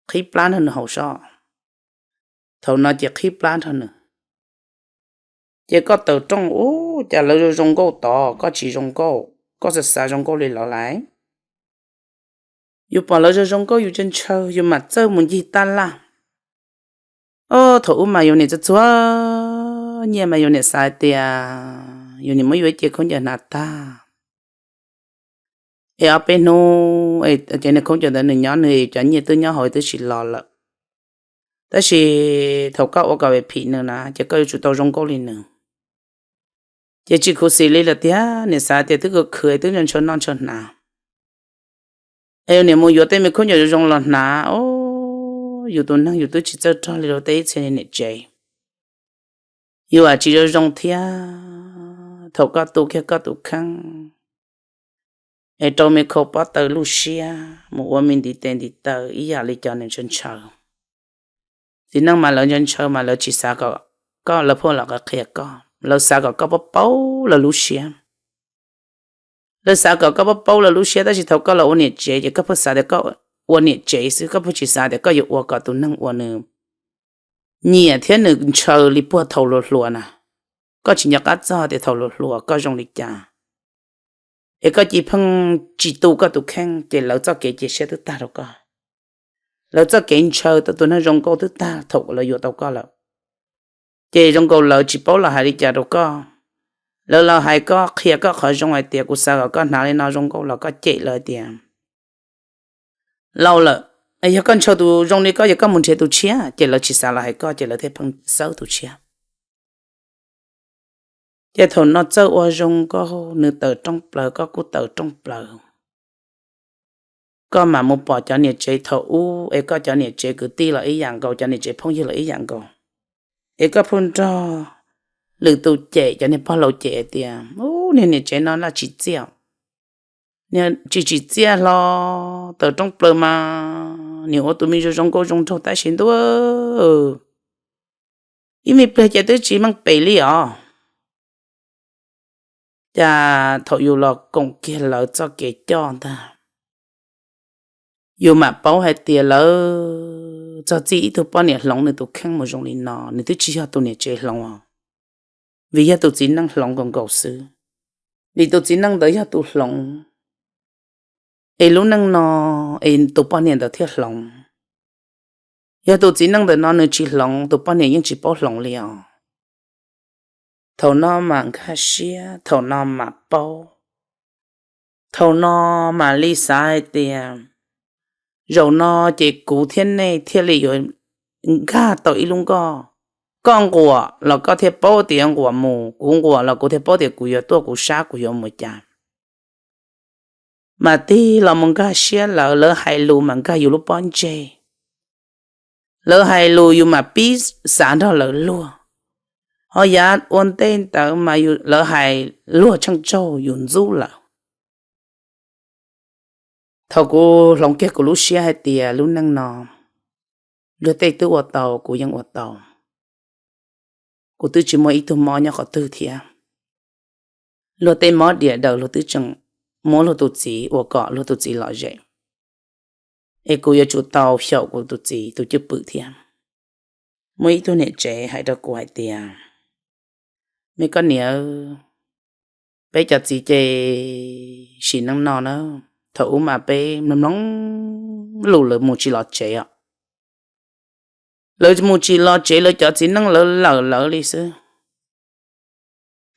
Qhib plab nrog nws haus sob. Thaum no ces qhib plab nrog nws. Ces koj tawm rooj ua cas lawv zoo zoo nkauj tod koj tsis zoo nkauj, koj xav xav zoo nkauj li lawv lais. Yus pom lawv zoo zoo nkauj yus ntshaw ntshaw yus mam txawj mus ncig taj laj. Thaum ub mas yus niam txawj txuag nyiaj mas yus niam xav tias yus niam muab yus ib ce khaub ncaws hnav tag, es ob peb hnub ces niag khaub ncaws ntawd nws nyob nws cov nyiaj twb nyob hauv twb tsis los lawm. Tab sis thaum koj ua kom phim nws na ces koj yuav tsum tau zoo nkauj li nws. Ces tsis khuv xim li lawm tiag, niam xav tias twb khwv khwv twb ntshaw noj ntshaw hnav, es yus niam mus yuav tej me khaub ncaws zoo zoo los hnav. Yus tus neeg yus twb tsis txawj rog li rau tej ib txhia niam tsev. Yus as tsis zoo zoo thiab, thaum koj tu kiag koj tus kheej es rau me khau pob taw lub siab mus ua me ntiv tes ntiv taw ib yam li cov nws ntshaw ntshaw. Txiv neej mas lawv ntshaw ntshaw mas lawv tsis xav kom koj, lawv pheej los qhia koj, lawv xav kom koj paub paub lawv lub siab. Lawv xav kom koj paub paub lawv lub siab tab sis thaum koj los ua niam tsev ces koj pheej xav tias koj ua niam tsev xwb, koj pheej tsis xav tias koj yuav ua kom tus neeg uas nws nyiam thiab nws ntshaw li puag thaum hluas hluas na. Koj tsis nco qab txog tias thaum hluas hluas koj zoo li cas, es koj cia li pheej tsis tu koj tus kheej ces lawv txoj kev cia siab twb tag rau koj. Lawv txoj kev ntshaw tau tus neeg zoo nkauj twb tag thaum lawv yuav tau koj lawm. Ces zoo nkaus lawv tsis paub los hais li cas rau koj. Lawv los hais koj, qhia koj qhov zoo hais tias kuv xav kom koj hnav li no zoo nkauj los koj cem lawv hais tias laus lawm, yog koj ntshaw tus zoo li koj yog koj mus nrhiav tus tshiab, ces lawv tsis xav los hais koj ces lawv thiaj pheej xawb tus tshiab. Ces thaum no txawj ua zoo nkauj, nws tawm rooj plaws koj kuj tawm rooj plaws. Koj mam mus pom cov niam tsev thaum ub es koj cov niam tsev kwv tij los ib yam nkaus, cov niam tsev phooj ywg los ib yam nkaus, es koj pheej nrog lwm tus cem, cov niag pog laus cem hais tias ub niag niam tsev no laj tsis txiaj, tsis tsim txiaj hlo, tawm rooj plaws mas nim ua tus me zoo zoo nkauj zoo nraug tab sis ntuj, ib me pliag ces twb tsis meej pem li os. Cas thaum yus los koom kiag lawv txoj kev coj ntag, yus mam paub hais tias lawv txog txij ib tug poj niam hloov nws tus kheej mus zoo li no, nws twb tsis yog tus niam tsev hloov os, vim yog tus txiv neej hloov nkaus nkaus xwb. Vim tus txiv neej ntawd yog tus hloov, es lub neej no es tus poj niam ntawd thiaj hloov. Yog tus txiv neej ntawm no nws tsis hloov, tus poj niam yeej tsis paub hloov li os. Thaum no mam nkag siab, thaum no mam paub, thaum no mam li xav hais tias zaum no ces kuv thiab nej thiaj li yuav nkag tau ib lub nkoj. Koj nquam los koj thiaj paub tias yuav nquam mus, kuv nquam los kuv thiaj paub tias kuv yuav tuaj kuv sab kuv yuav mus cas. Mas tig los mus nkag siab lawv, lawv hais lus mas nkag yus lub pob ntseg. Lawv hais lus yus mam pib xav nrog lawv luag, ho yav ua ntej ntawd mas lawv hais luag tsheej tsaug yus ntxub lawm. Thaum kuv hloov kiag kuv lub siab hais tias lub neej no luag tej twb ua tau kuv yeej ua tau, kuv twb tsis muaj ib tug mob nyob qhov twg thiab. Luag tej mob diam daws luag twb tseem muab luag tus txiv ua kom luag tus txiv lom zem, es kuv yuav tsum tau xyaum kuv tus txiv tus cwj pwm thiab. Muaj ib tug niam tsev hais rau kuv hais tias, me koj niam, peb cov txiv ces sim neej no na, thaum ub mas peb mloog mloog lus lawv mus tsis los tsev os. Lawv mus tsis los tsev, lawv cov txiv neej lawv lawm lawv li xwb.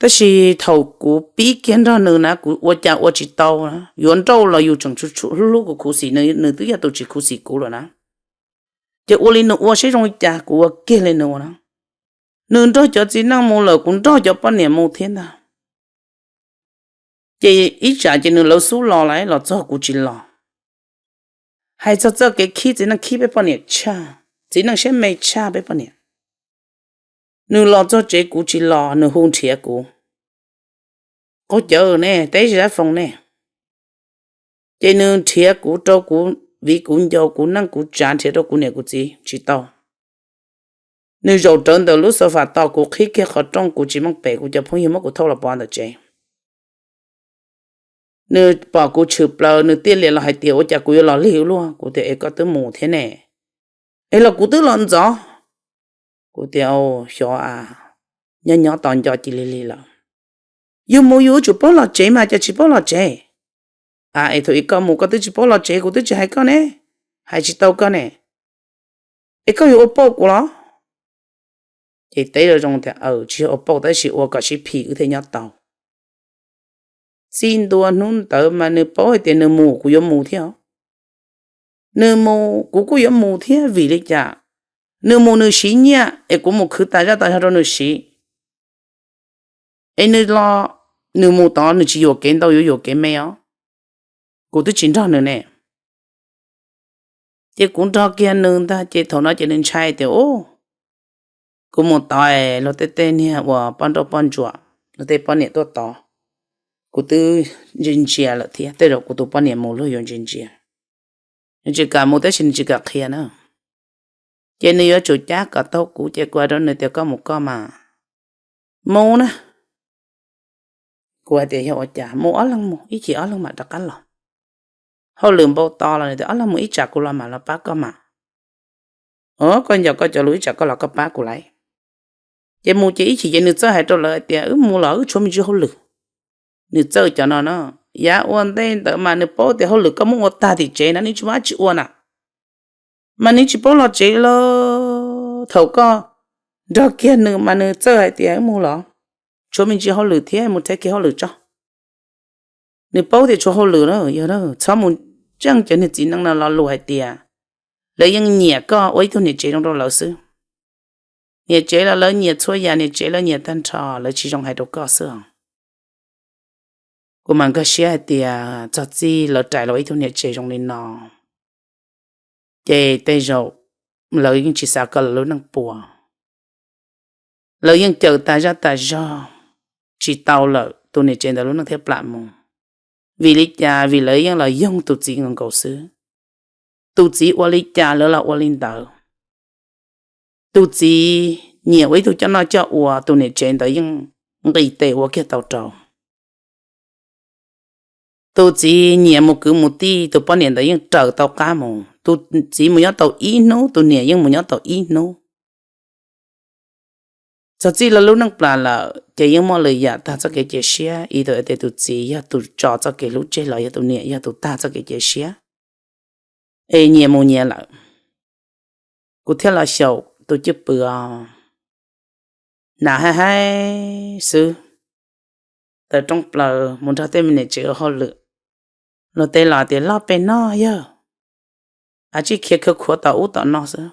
Tab sis thaum kuv pib kiag nrog nws na kuv ua cas ua tsis tau na, yuav nrauj los yus tseem hlub hlub kuv khuv xim, nws twb yog tus tsis khuv xim kuv lawm na. Ces ua li nws ua seb zoo li cas kuv ua kiag li nws ua na. Nws nrog cov txiv neej mus lawm kuv nrog cov poj niam mus thiab ntag. Ces ib tsam ces nws lawv xub los lawm los txog kuv tsis los. Hais txog txoj kev khib txiv neej khib peb poj niam tshaj, txiv neej siab me tshaj peb poj niam. Nws los txog tsev kuv tsis los nws hu nrhiav kuv, qaug cawv ne, teb zab foos ne. Ces nws nrhiav kuv rau kuv viv kuv ncaus kuv neej kuv tsav nrhiav rau kuv niam kuv txiv tsis tau. Nws zaum rawv ntawm lub xo fas tos kuv qhib kiag qhov rooj kuv tsis meej pem kuv cov phooj ywg muab kuv thauj los pov ntawm tsev. Nws pom kuv tshwm plaws nws tiaj liam los hais tias ua cas kuv yuav los lig ua luaj, kuv tias es koj twb mus thiab ne, es los kuv twb los ntxov. Kuv tias xyov a, nyob nyob tos nco cia li lig lawm. Yus mus yus yuav tsum paub los tsev mas cas tsis paub los tsev. A es thaum ub koj mus koj twb tsis paub los tsev kuv twb tsis hais koj ne, hais tsis tau koj ne, es koj yuav ua pauj kuv los? Ces teb zoo zoo tias aws tsis yog ua pauj tab sis ua kom sib phim wb thiaj nyob tau. Txij ntua hnub ntawd mas nws paub hais tias nws mus kuv yuav mus thiab. Nws mus kuv kuj yuav mus thiab, vim li cas? Nws mus nws siv nyiaj es kuv mus khwv tas zaj tas zog rau nws siv. Es nws los, nws mus tod nws tsis yuam kev ntau yuav yuam kev me os. Kuv twb tsis nrog nws ne. Ces kuv nrog kiag nws ntag ces thaum no ces nws ntshai tias u, kuv mus tod luag tej tej niag uas poj nrauj poj ntsuam, luag tej poj niam tuaj tod, kuv twb ntsia ntsia lawm thiab tej zaum kuv tus poj niam mus luag yuav ntsia ntsia. Nws tsis kam mus tab sis nws tsis kam qhia na. Ces nws yuav tsum cab kom taug kuv ces kuv hais rau nws tias koj mus koj mas, mus na. Kuv hais tias yog ua cas mus ob leeg mus ib chim ob leeg mam rov qab los. Hauj lwm npau taws los nws tias ob leeg mus ib tsam kuv los mam los pab koj mas. Os koj nco koj cov lus ib tsam koj los koj pab kuv lawm. Ces mus ces ib chim ces nws txawj hais rau lawv hais tias wb mus los wb tshuav me ntsis hauj lwm. Nws txawj cov no no. Yav ua ntej ntawd mas nws paub tias hauj lwm koj muab ua tag tim tsev na nws tsis muaj dab tsi ua na. Mas nws tsis paub los tsev los thaum koj nrog kiag nws mas nws txawj hais tias wb mus los tshuav me ntsis hauj lwm thiab mus thiab kiag hauj lwm tso. Nws paub tias tshuav hauj lwm na, yog txhob mus ntseeg cov niag txiv neej no lo lus hais tias lawv yeej nyiam koj ua ib tug niam tsev zoo rau lawv xwb. Niam tsev los lawv nyiam txhua yam, niam tsev lawv nyiam tag nrho, lawv tsis zoo hais rau koj xwb. Kuv mam nkag siab hais tias txog txij lawv rais los ib tug niam tsev zoo li no, ces tej zaum lawv yeej tsis xav kom lawv lub neej puas. Lawv yeej cawm tas zaj tas zog tsis tau lawm tus niam tsev ntawd lub neej thiaj plam mus. Vim li cas? Vim lawv yeej los yoog tus txiv nkaus nkaus xwb. Tus txiv ua li cas lawv los ua li ntawd. Tus txiv nyiam ua ib tug coj noj coj ua, tus niam tsev ntawd yeej nqis tes ua kiag tau rau. Tus txiv nyiam mus kwv mus tij, tus poj niam ntawd yeej raws tau qab mus. Tus txiv mus nyob tau ib hnub, tus niam yeej mus nyob tau ib hnub. Txog txij lawv lub neej plam lawm ces yeej muaj lwm yam tag txoj kev cia siab, ib tug tias tus txiv yog tus tso txoj kev hlub tseg los yog tus niam yog tus tag txoj kev cia siab, es nyias mus nyias lawm. Kuv thiaj los xyaum tus cwj pwm os. Hnav haib haib xwb, tawm rooj plaws mus nrog tej me niam tsev ua hauj lwm. Luag tej los tias loj pes noj yawg, a tsij khiav khawv khuav tom ub tom no xwb.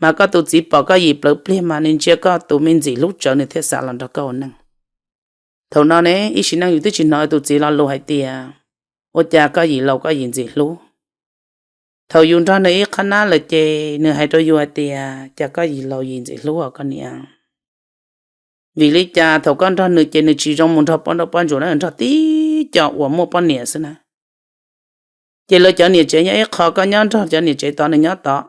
Mas koj tus txiv pom koj yim plawv pliag mas nws ntsia koj tus me ntxim hlub tsawv nws thiaj xav los nrog koj ua neej. Thaum no ne ib sim neej yus twb tsis hnov tus txiv lo lus hais tias ua cas koj yim laus koj yim ntxim hlub. Thaum yus nrog nws ib qhab nab lawm ces nws hais rau yus hais tias cas koj yim laus yim ntxim hlub os koj niam. Vim li cas thaum koj nrog nws ces nws tsis zoo mus nrog poj nrauj poj ntsuam na, nws nrog tib co uas muaj poj niam xwb na. Ces lawv cov niam tsev nyob ib qho, koj nyob nrog cov niam tsev tod, nws nyob tod,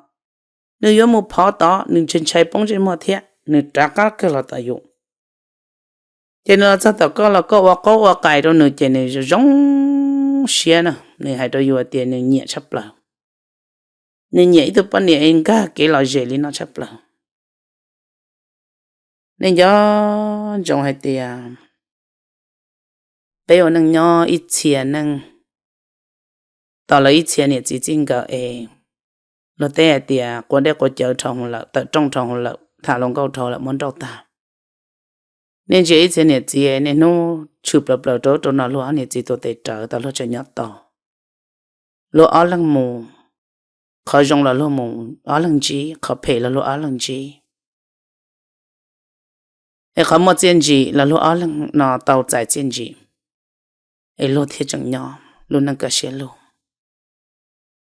nws yuav mus phov tod, nws ntshai ntshai poob ntsej muag thiab nws rov qab kawg los tom yus. Ces nws los txog tom koj los koj ua qaub ua qais rau nws ces nws zoo siab na, nws hais rau yus tias nws nyiam tshaj plaws. Nws nyiam ib tug poj niam nkag kev lom zem li no tshaj plaws. Nej nco ntsoov hais tias peb ua neej nyob ib txhia neej, tos lawv ib txhia niam txiv txij nkawm es luag teb hais tias quav dej quav cawv dhau hwv lawm, tawm rooj dhau hwv lawm, tham hluas nkauj dhau lawm muab nrauj tag. Nej ntsia ib txhia niam txiv niaj hnub tshwm plaws plaws rau ub rau no, luag ob niam txiv tuag tes rawv tas luag tseem nyob tau. Luag ob leeg mus, qhov zoo los luag mus ob leeg ntsib, qhov phem los luag ob leeg ntsib. Es qhov muaj txiaj ntsim los luag ob leeg no tau txais txiaj ntsim, es luag thiaj tseem nyob lub neej kaj siab lug.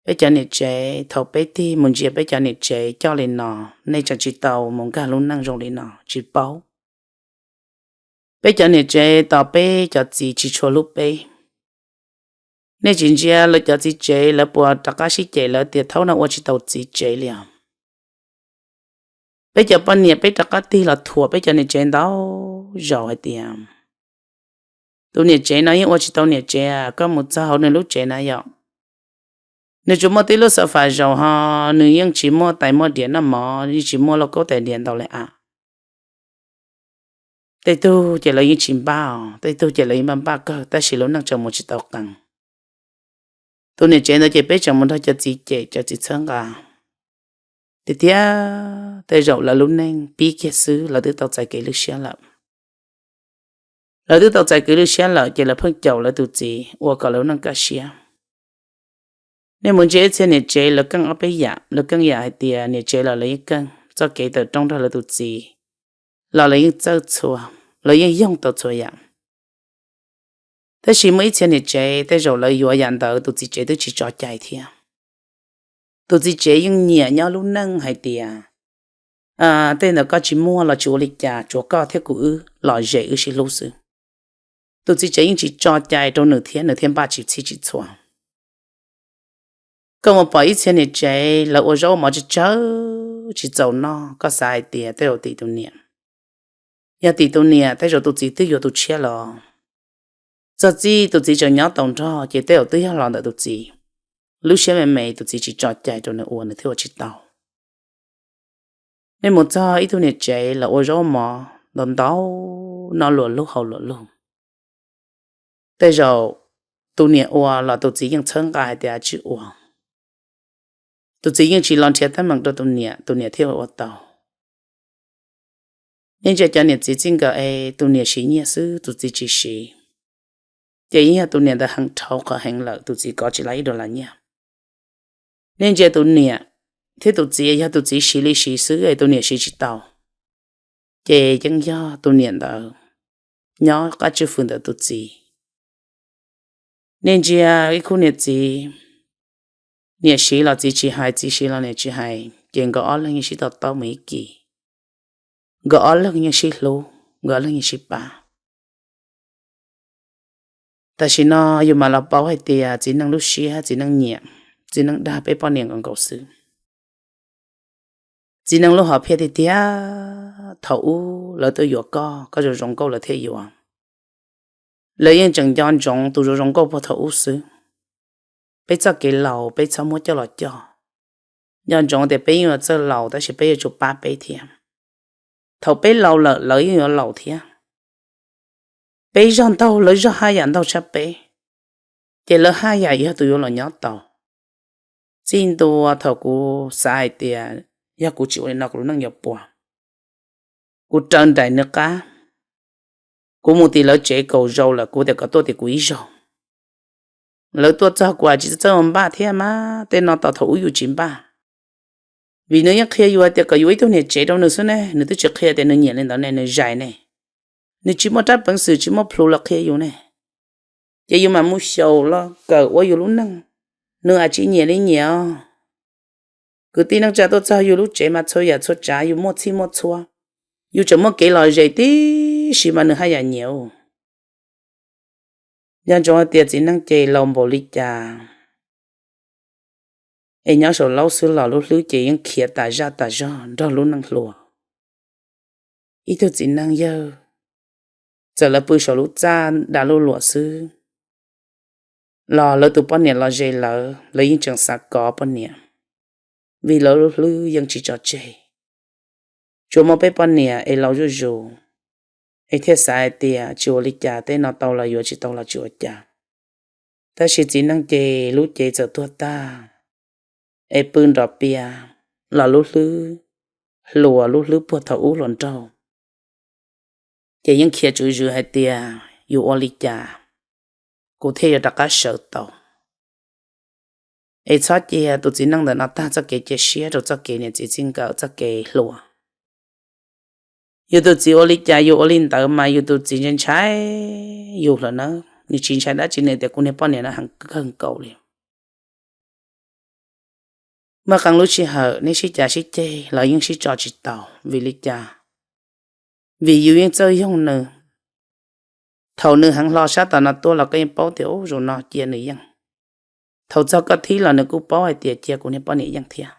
Peb cov niam tsev, thaum peb tig mus ntsia peb cov niam tsev coj li no, nej tseem tsis tau mus nkag lub neej zoo li no tsis paub. Peb cov niam tsev tos peb cov txiv tsis tshua hlub peb. Nej tsis ntsia lawv cov txiv tsev lawv puas rov qab sib cem lawv tias thaum no ua tsis tau txiv tsev li os. Peb cov poj niam peb rov qab tig los thuam peb cov niam tsev ntau zaus hais tias tus niam tsev no yeej ua tsis tau niam tsev, koj mus txog hauv nws lub tsev na yom, nws tsuas muaj tib lub xav fas zaus ho nws yeej tsis muaj tais muaj diav noj mov, yeej tsis muaj lauj kaub tais diav ntau li a. Tej tug ces lawv yeej tsis npaj os, tej tug ces lawv yeej npaj npaj kawg tab sis lub neej tseem mus tsis tau qees. Tus niam tsev ntawd ces peb tseem mus nrog cov txiv cem cov txiv txhawb nqa. Tiag tiag tej zaum lawv lub neej pib kiag xwb lawv twb tau txais kev lwj siab lawm. Lawv twb tau txais kev lwj siab lawm ces lawv pheej caum lawv tus txiv ua kom lawv lub neej kaj siab. Nej mus ntsia ib txhia niam tsev lawv keej ob peb yam, lawv keej yam hais tias niam tsev los lawv yeej keej, txoj kev tawm rooj nrog lawv tus txiv los lawv yeej txawj txhua, lawv yeej yoog tau txhua yam. Tab sis muaj ib txhia niam tsev tej zaum lawv yuav yam ntawd tus txiv tsev twb tsis tso cai thiab. Tus txiv tsev yeej nyiam nyob lub neej hais tias tej ntawd koj tsis muaj los tsis ua li cas, tsuav koj thiab kuv wb lom zem wb sib hlub xwb. Tus txiv tsev yeej tsis tso cai rau nws thiab nws thiaj npaj tsis txhij tsis txhua. Koj mus pom ib txhia niam tsev lawv ua zaub mov tsawg tsawg tsis txaus noj, koj xav hais tias tej zaum tim tus niam. Yog tim tus niam tej zaum tus txiv twb yuav tus tshiab los. Txog txij tus txiv tseem nyob tau nrog ces tej zaum twb yog los ntawm tus txiv lub siab me me, tus txiv tsis tso cai rau nws ua nws thiaj ua tsis tau. Nej mus txog ib tug niam tsev lawv ua zaub mov ntau ntau, noj luam lug haus luam lug. Tej zaum tus niam ua los tus txiv yeej txhawb nqa hais tias tsis ua. Tus txiv yeej tsis los nrhiav teeb meem rau tus niam, tus niam thiaj ua tau. Nej ntsia cov niam txiv txij nkawm es tus niam siv nyiaj xwb tus txiv tsis siv, ces yeej yog tus niam ntawd heev dhau qhov heev lawm tus txiv kov tsis laj ib dollar nyiaj. Nej ntsia tus niam thiab tus txiv, yog tus txiv siv li siv xwb es tus niam siv tsis tau, ces yeej yog tus niam ntawd nyob qab tswj fwm ntawm tus txiv. Nej ntsia ib khub niam txiv, niam siv los txiv tsis hais, txiv siv los niam tsis hais, ces nkawd ob leeg yeej sib to taub mus ib kis. Nkawd ob leeg yeej sib hlub, nkawd ob leeg yeej sib pab. Tam sim no yus mam los paub hais tias txiv neej lub siab, txiv neej nyiam, txiv neej dag peb poj niam nkaus nkaus xwb. Txiv neej lub hom phiaj tiag tiag, thaum ub lawv tuaj yuav koj, koj zoo zoo nkauj lawv thiaj yuav. Lawv yeej tseem nco ntsoov tus zoo zoo nkauj puag thaum ub xwb. Peb txoj kev laus peb txhob muab coj los coj. Nco ntsoov tias peb yeej yuav txawj laus tab sis peb yuav tsum pab peb thiab. Thaum peb laus lawm lawv yeej yuav laus thiab. Peb zog ntaug lawv zog haj yam ntaug tshaj peb, ces lawv haj yam yog tus yuav los nyob tau. Txij ntua thaum kuv xav hais tias yog kuv tsis ua li no kuv lub neej yuav puas. kuv raws nraim nws qab, kuv mus tim lawv tsev kaum zaus lawm, kuv tias kom tuaj tim kuv ib zaug. Lawv tuaj txog kuv tsis txawj ua npaj thiab mas tej no tos thaum ub yus tsis npaj. Vim nws yeej qhia yus hais tias kom yuav ib tug niam tsev rau nws xwb ne, nws twb tsis qhia tias nws nyiam li ntawd ne, nws zais ne, nws tsis muaj rab peev xwm tsis muaj plhu los qhia yus ne. Ces yus mam mus xyaum los kawm ua yus lub neej. Nws tsis nyiam li nyiam os. Kwv tij neej tsa tuaj txog yus lub tsev mas txhua yam txhua tsav yus muaj txhij muaj txhua, yus tseem muaj kev lom zem tib si mas nws haj yam nyiam. Nco ntsoov hais tias txiv neej ces laus npaum li cas es nyob saum laub xwb los lub hlwb ces yeej khiav tas zaj tas zog nrog lub neej hluas. Ib tug txiv neej yawg, txawm lawv pw saum lub txaj dag lub luam xwb los lawv tus poj niam los ze lawv, lawv yeej tseem xav kov poj niam, vim lawv lub hlwb yeej tsis tso tseg. Tsuas muaj peb poj niam es laus zuj zus, es thiaj xav hais tias tsis ua li cas, tej no tau los yuav, tsis tau los tsis ua cas. Tab sis txiv neej ces lub cev txawm tuag tag, es pw nrov pias los lub hlwb hluas, lub hlwb puag thaum ub hluas nraug, ces yeej khiav tswv zwm hais tias yuav ua li cas kuv thiaj yuav rov qab sawv tau. Es txhob cia tus txiv neej ntawm no tag txoj kev cia siab rau txoj kev niam txiv txij nkawm, txoj kev hluas. Yus tus txiv ua li cas yus ua li ntawd mas yus tus txiv ntshai ntshai yus lawm na. Nws tsis ntshai dab tsi, nws tias kuv niag poj niam no heev kawg nkaus li. Muaj qee lub sij hawm nej sib cav sib ceg los yeej sib tso tsis tau. Vim li cas? Vim yus yeej txawj yoog nws. Thaum nws heev hlo sab tom no tuaj los koj yeej paub tias ub, zaum no cia nws yeej. Thaum txog koj thib los nws kuj paub hais tias cia kuv niag poj niam yeej thiab.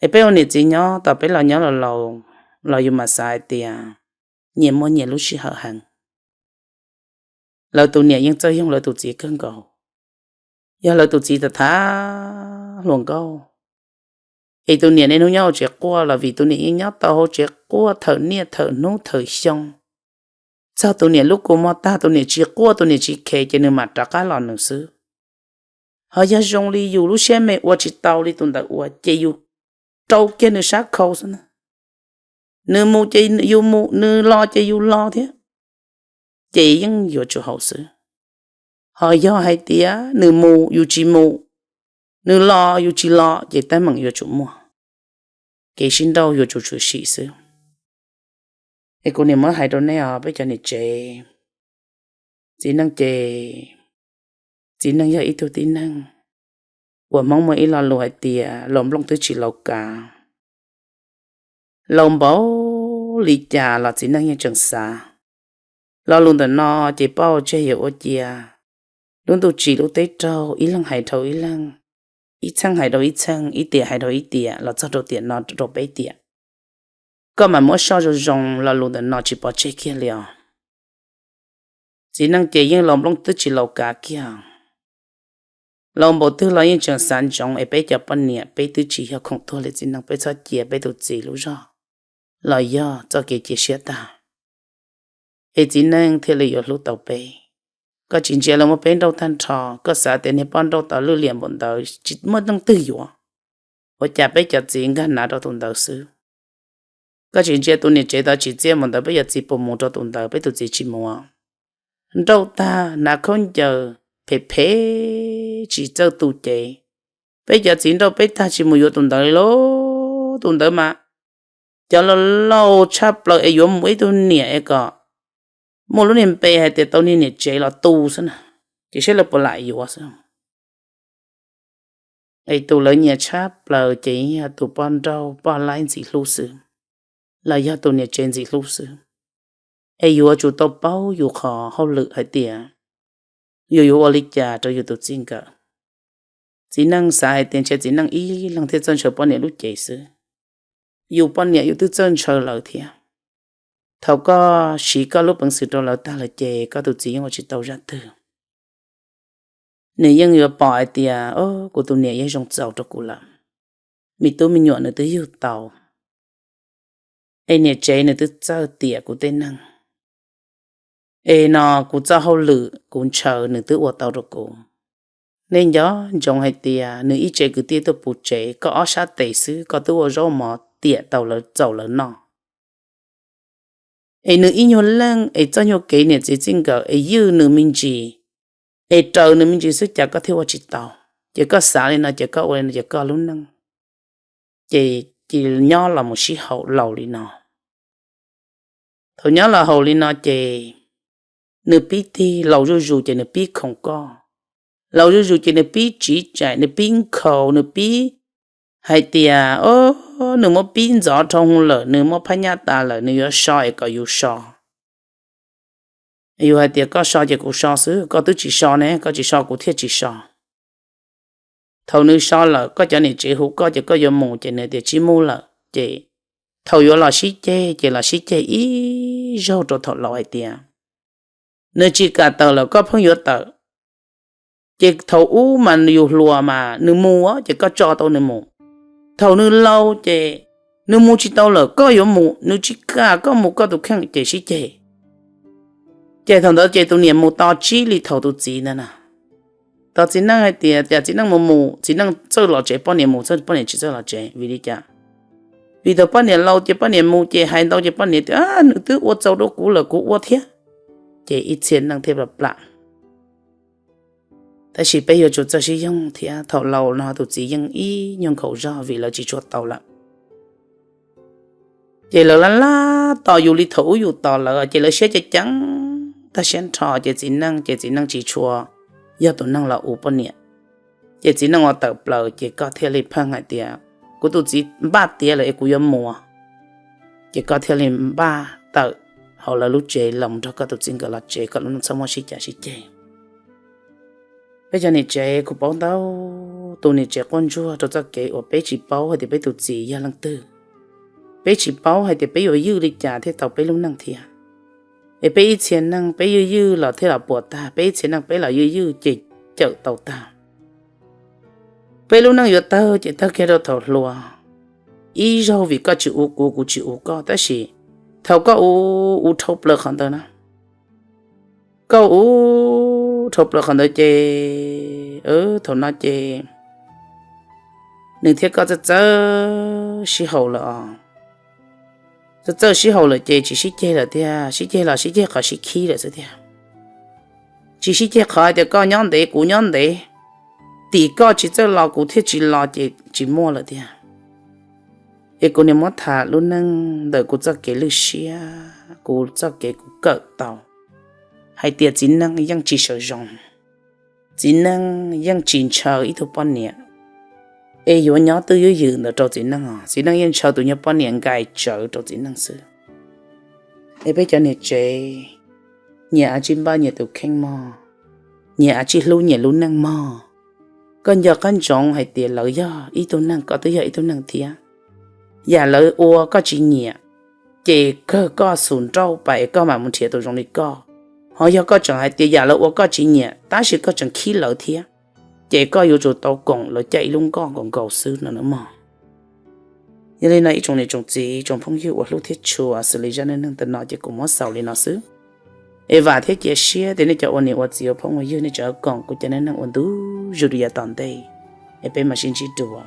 Es peb ua niam txiv nyob tom peb los nyob los laus, los yus mam xav hais tias nyias muaj nyias lub sij hawm heev. Lawv tus niam yeej txawj yoog lawv tus txiv kawg nkaus. Yog lawv tus txiv tham tham hluas nkauj, es tus niam niaj hnub nyob hauv tsev quaj los vim tus niam yeej nyob tau hauv tsev quaj thawm niaj thawm hnub thawm xyoo. Txog tus niam lub kua muag tag tus niam tsis quaj tus niam tsis khev ces nws mam rov qab los nws xwb. Ho yog zoo li yus lub siab me ua tsis tau li tus ntawd ua ces yus rau kiag nws sab khau xwb na. Nws mus ces yus mus, nws los ces yus los thiab, ces yeej yuav tsum haum xwb. Ho yog hais tias nws mus yus tsis mus, nws los yus tsis los ces teeb meem yuav tsum muaj, kev sib nrauj yuav tsum tshwm sim xwb. Es kuv niam muab hais rau nej os peb cov niam tsev, txiv neej ces, txiv neej yog ib tug tib neeg uas Hmoob muaj ib lo lus hais tias laus nplooj twb tsis laus kav. Laus npaum li cas los txiv neej yeej tseem xav. Lo lus ntawm no ces pauj tseg yuav ua cia, lub ntuj tsim lub teb raug, ib leeg hais dhau ib leeg, ib txheej hais dhau ib txheej, ib tiam hais dhau ib tiam los txog rau tiam no rau peb tiam. Koj mam muab soj zoo zoo, lo lus ntawm no tsis pov tseg kiag li os. Txiv neej ces yeej laus nplooj twb tsis laus kav kiag. Laus npaum twg los yeej tseem xav ntsoov es peb cov poj niam peb twb tsis yog khoom tuag li txiv neej, peb txhob cia peb tus txiv lub zog los yog txoj kev cia siab tag, es txiv neej thiaj li yuav hlub tau peb. Koj tsis ntsia lawv muab peb nrauj tag nrho, koj xav tias niag poj nrauj tau lwj liam npaum ntawd tsis muaj leej twg yuav, ua cas peb cov txiv nkag hnav rau tus ntawd xwb. Koj tsis ntsia tus niam tsev tau tsim txiaj npaum ntawd peb cov txiv puas mus rau tus ntawd, peb tus txiv tsis mus. Nrauj tag hnav khaub ncaws phem phem tsis txawj tu cev, peb cov txiv nrauj peb tag tsis mus yuav tus ntawd li lauj. Tus ntawd mas cov laus laus tshaj plaws es yuav mus ib tug niam es kom muaj lub niag npe hais tias tau niag niam tsev los tu xwb na, ces saib lawv puas lam yuav xwb. Es tus lawv nyiam tshaj plaws ces yog tus poj nrauj poj laib ntxim hlub xwb, los yog tus niam tsev ntxim hlub xwb. Es yuav tsum tau paub yus qhov hauj lwm hais tias yus yuav ua li cas rau yus tus txij nkawm. Txiv neej xav hais tias ntshe txiv neej ib leeg thiaj txawj ntshaw poj niam lub cev xwb. Yus poj niam yus twb txawj ntshaw lawv thiab. Thaum koj siv koj lub peev xwm rau lawv tag lawm ces koj tus txiv yeej ua tsis tau zaj twg. Nws yeej yuav pom hais tias, o, kuv tus niam yeej zoo txaus rau kuv lawm, me tub me nyuam nws twb yug tau, es niam tsev nws twb txawj tiam kuv tej neeg, es no kuv txoj hauj lwm kuv ntshaw nws twb ua tau rau kuv. Nej nco ntsoov hais tias nws ib tsev kwv tij tuaj puv tsev, koj ob sab tes xwb koj twb ua zaub mov tiam tau lawv txaus lawv noj. es nws ib nyuag leej es txoj nyuag kev niam txiv txij nkawm es ywj nws me ntsis, es raws nws me ntsis xwb cas koj thiaj ua tsis tau. Ces koj xav li no ces koj ua li no ces koj lub neej ces cia li nyob los mus sib haum laus li no. Thaum nyob los haum li no ces nws pib tig laus zuj zus ces nws pib khoom koj, laus zuj zus ces nws pib tsiv tsaim, nws pib nkhaus, nws pib hais tias, o, nws muab pib ntxov dhau hwv lawm, nws muab phab nyaj tas lawm, nws yuav so es kom yus so. Yus hais tias koj so ces kuv so xwb, koj twb tsis so ne, koj tsis so kuv thiaj tsis so. Thaum nws so lawm koj cov niam tsev hu koj ces koj yuav mus ces nws tias tsis mus lawm ces thaum yuav los sib ceg ces los sib ceg ib zaug rau thaum laus hais tias nws tsis kam tawm lawm koj pheej yuav tawm. Ces thaum ub mas yus hluas mas nws mus ces koj tso tau nws mus. Thaum nws laus ces nws mus tsis tau lawm koj yuav mus, nws tsis kam koj mus koj tus kheej ces sib ceg. Ces thaum ntawd ces tus niam mus tos tsib li thaum tus txiv ntawd na. Tos txiv neej hais tias, cas txiv neej mus mus, txiv neej txawj los tsev, poj niam mus txawj, poj niam tsis txawj los tsev. Vim li cas? Vim thaum poj niam laus ces poj niam mus ces hais ntau ces poj niam tias nws twb ua txaus rau kuv lawm kuv ua thiab. Ces ib txhia neej thiaj plam plam. Tab sis peb yuav tsum txawj sib yoog thiab, thaum laus no tus txiv yeej ib nyuag nkhaus zog vim lawv tsis tshua tau lawm. Ces lawv laj laj tos yus li thaum ub yus tos lawv ces lawv siab ceev ceev tag siab nrho ces txiv neej ces txiv neej tsis tshua yog tus neeg los ua poj niam. Ces txiv neej ua tawm plaws ces koj thiaj li pheej hais tias kuv tus txiv npaj tiav lawm es kuv yuav mus. Ces koj thiaj li npaj tawm hauv lawv lub tsev los nrog koj tus txiv nkawd los tsev, koj lub neej txhob muab sib cav sib ceg. Peb cov niam tsev kuv paub ntau tus niam tsev quaj ntsuag rau txoj kev uas peb tsis paub hais tias peb tus txiv yog leej twg. Peb tsis paub hais tias peb yuav ywj li cas thiaj tau peb lub neej thiab. Es peb ib txhia neej peb ywj ywj los thiaj los puas tag, peb ib txhia neej peb los ywj ywj ces cawm tau tag. Peb lub neej yuav tawg ces tawg kiag rau thaum hluas. Ib zaug vim koj tsis ua kuv, kuv tsis ua koj, tab sis thaum koj ua, ua dhau plaws qhov ntawd na, koj ua dhau plaws qhov ntawd ces thaum no ces nws thiab koj txawj txawj sib haum lawm os. Txawj txawj sib haum lawm ces tsis sib ceg lawm tiag, sib ceg los sib ceg qhov sib khib lawm xwb tiag. Tsis sib ceg qhov hais tias koj nyob ntev kuv nyob ntev, tim koj tsis txawj los kuv thiaj tsis los ces tsis muaj lawm tiag. Es kuv niam muab tham lub neej ntawm kuv txoj kev lwj siab, kuv txoj kev kuv kawm tau hais tias txiv neej yeej tsis sawv zoo, txiv neej yeej tsis ntshaw ib tug poj niam es yuav nyob twj ywm ywm ntawd rau txiv neej os, txiv neej yeej ntshaw tus nyuag poj niam nkais tsawv rau txiv neej xwb. Es peb cov niam tsev, nyias av tsij npaj nyias tus kheej mog, nyias av tsij hlub nyias lub neej mog. Koj nco qab ntsoov hais tias lawv yog ib tug neeg, koj twb yog ib tug neeg thiab. Yam lawv ua koj tsis nyiam, ces kawg koj xus nrauj pais es koj mam mus nrhiav tus zoo li koj. Ho yog koj tseem hais tias yam lawv ua koj tsis nyiam tab sis koj tseem khib lawv thiab, ces koj yuav tsum tau koom lawv caij ib lub nkoj nkaus nkaus xwb no na mog. Yog li no ib tsoom niam tsoom txiv tsoom phooj ywg uas hlub thiab tshua, xws li zaj neej neeg tam no ces kuv muab xaus li no xwb. Es vam thiab cia siab tias nej cov ua niam ua txiv ua phooj ua ywg nej tseem koom kuv cov neej neeg ua ntu zus rau yav tom ntej. Es peb mam sib ntsib dua.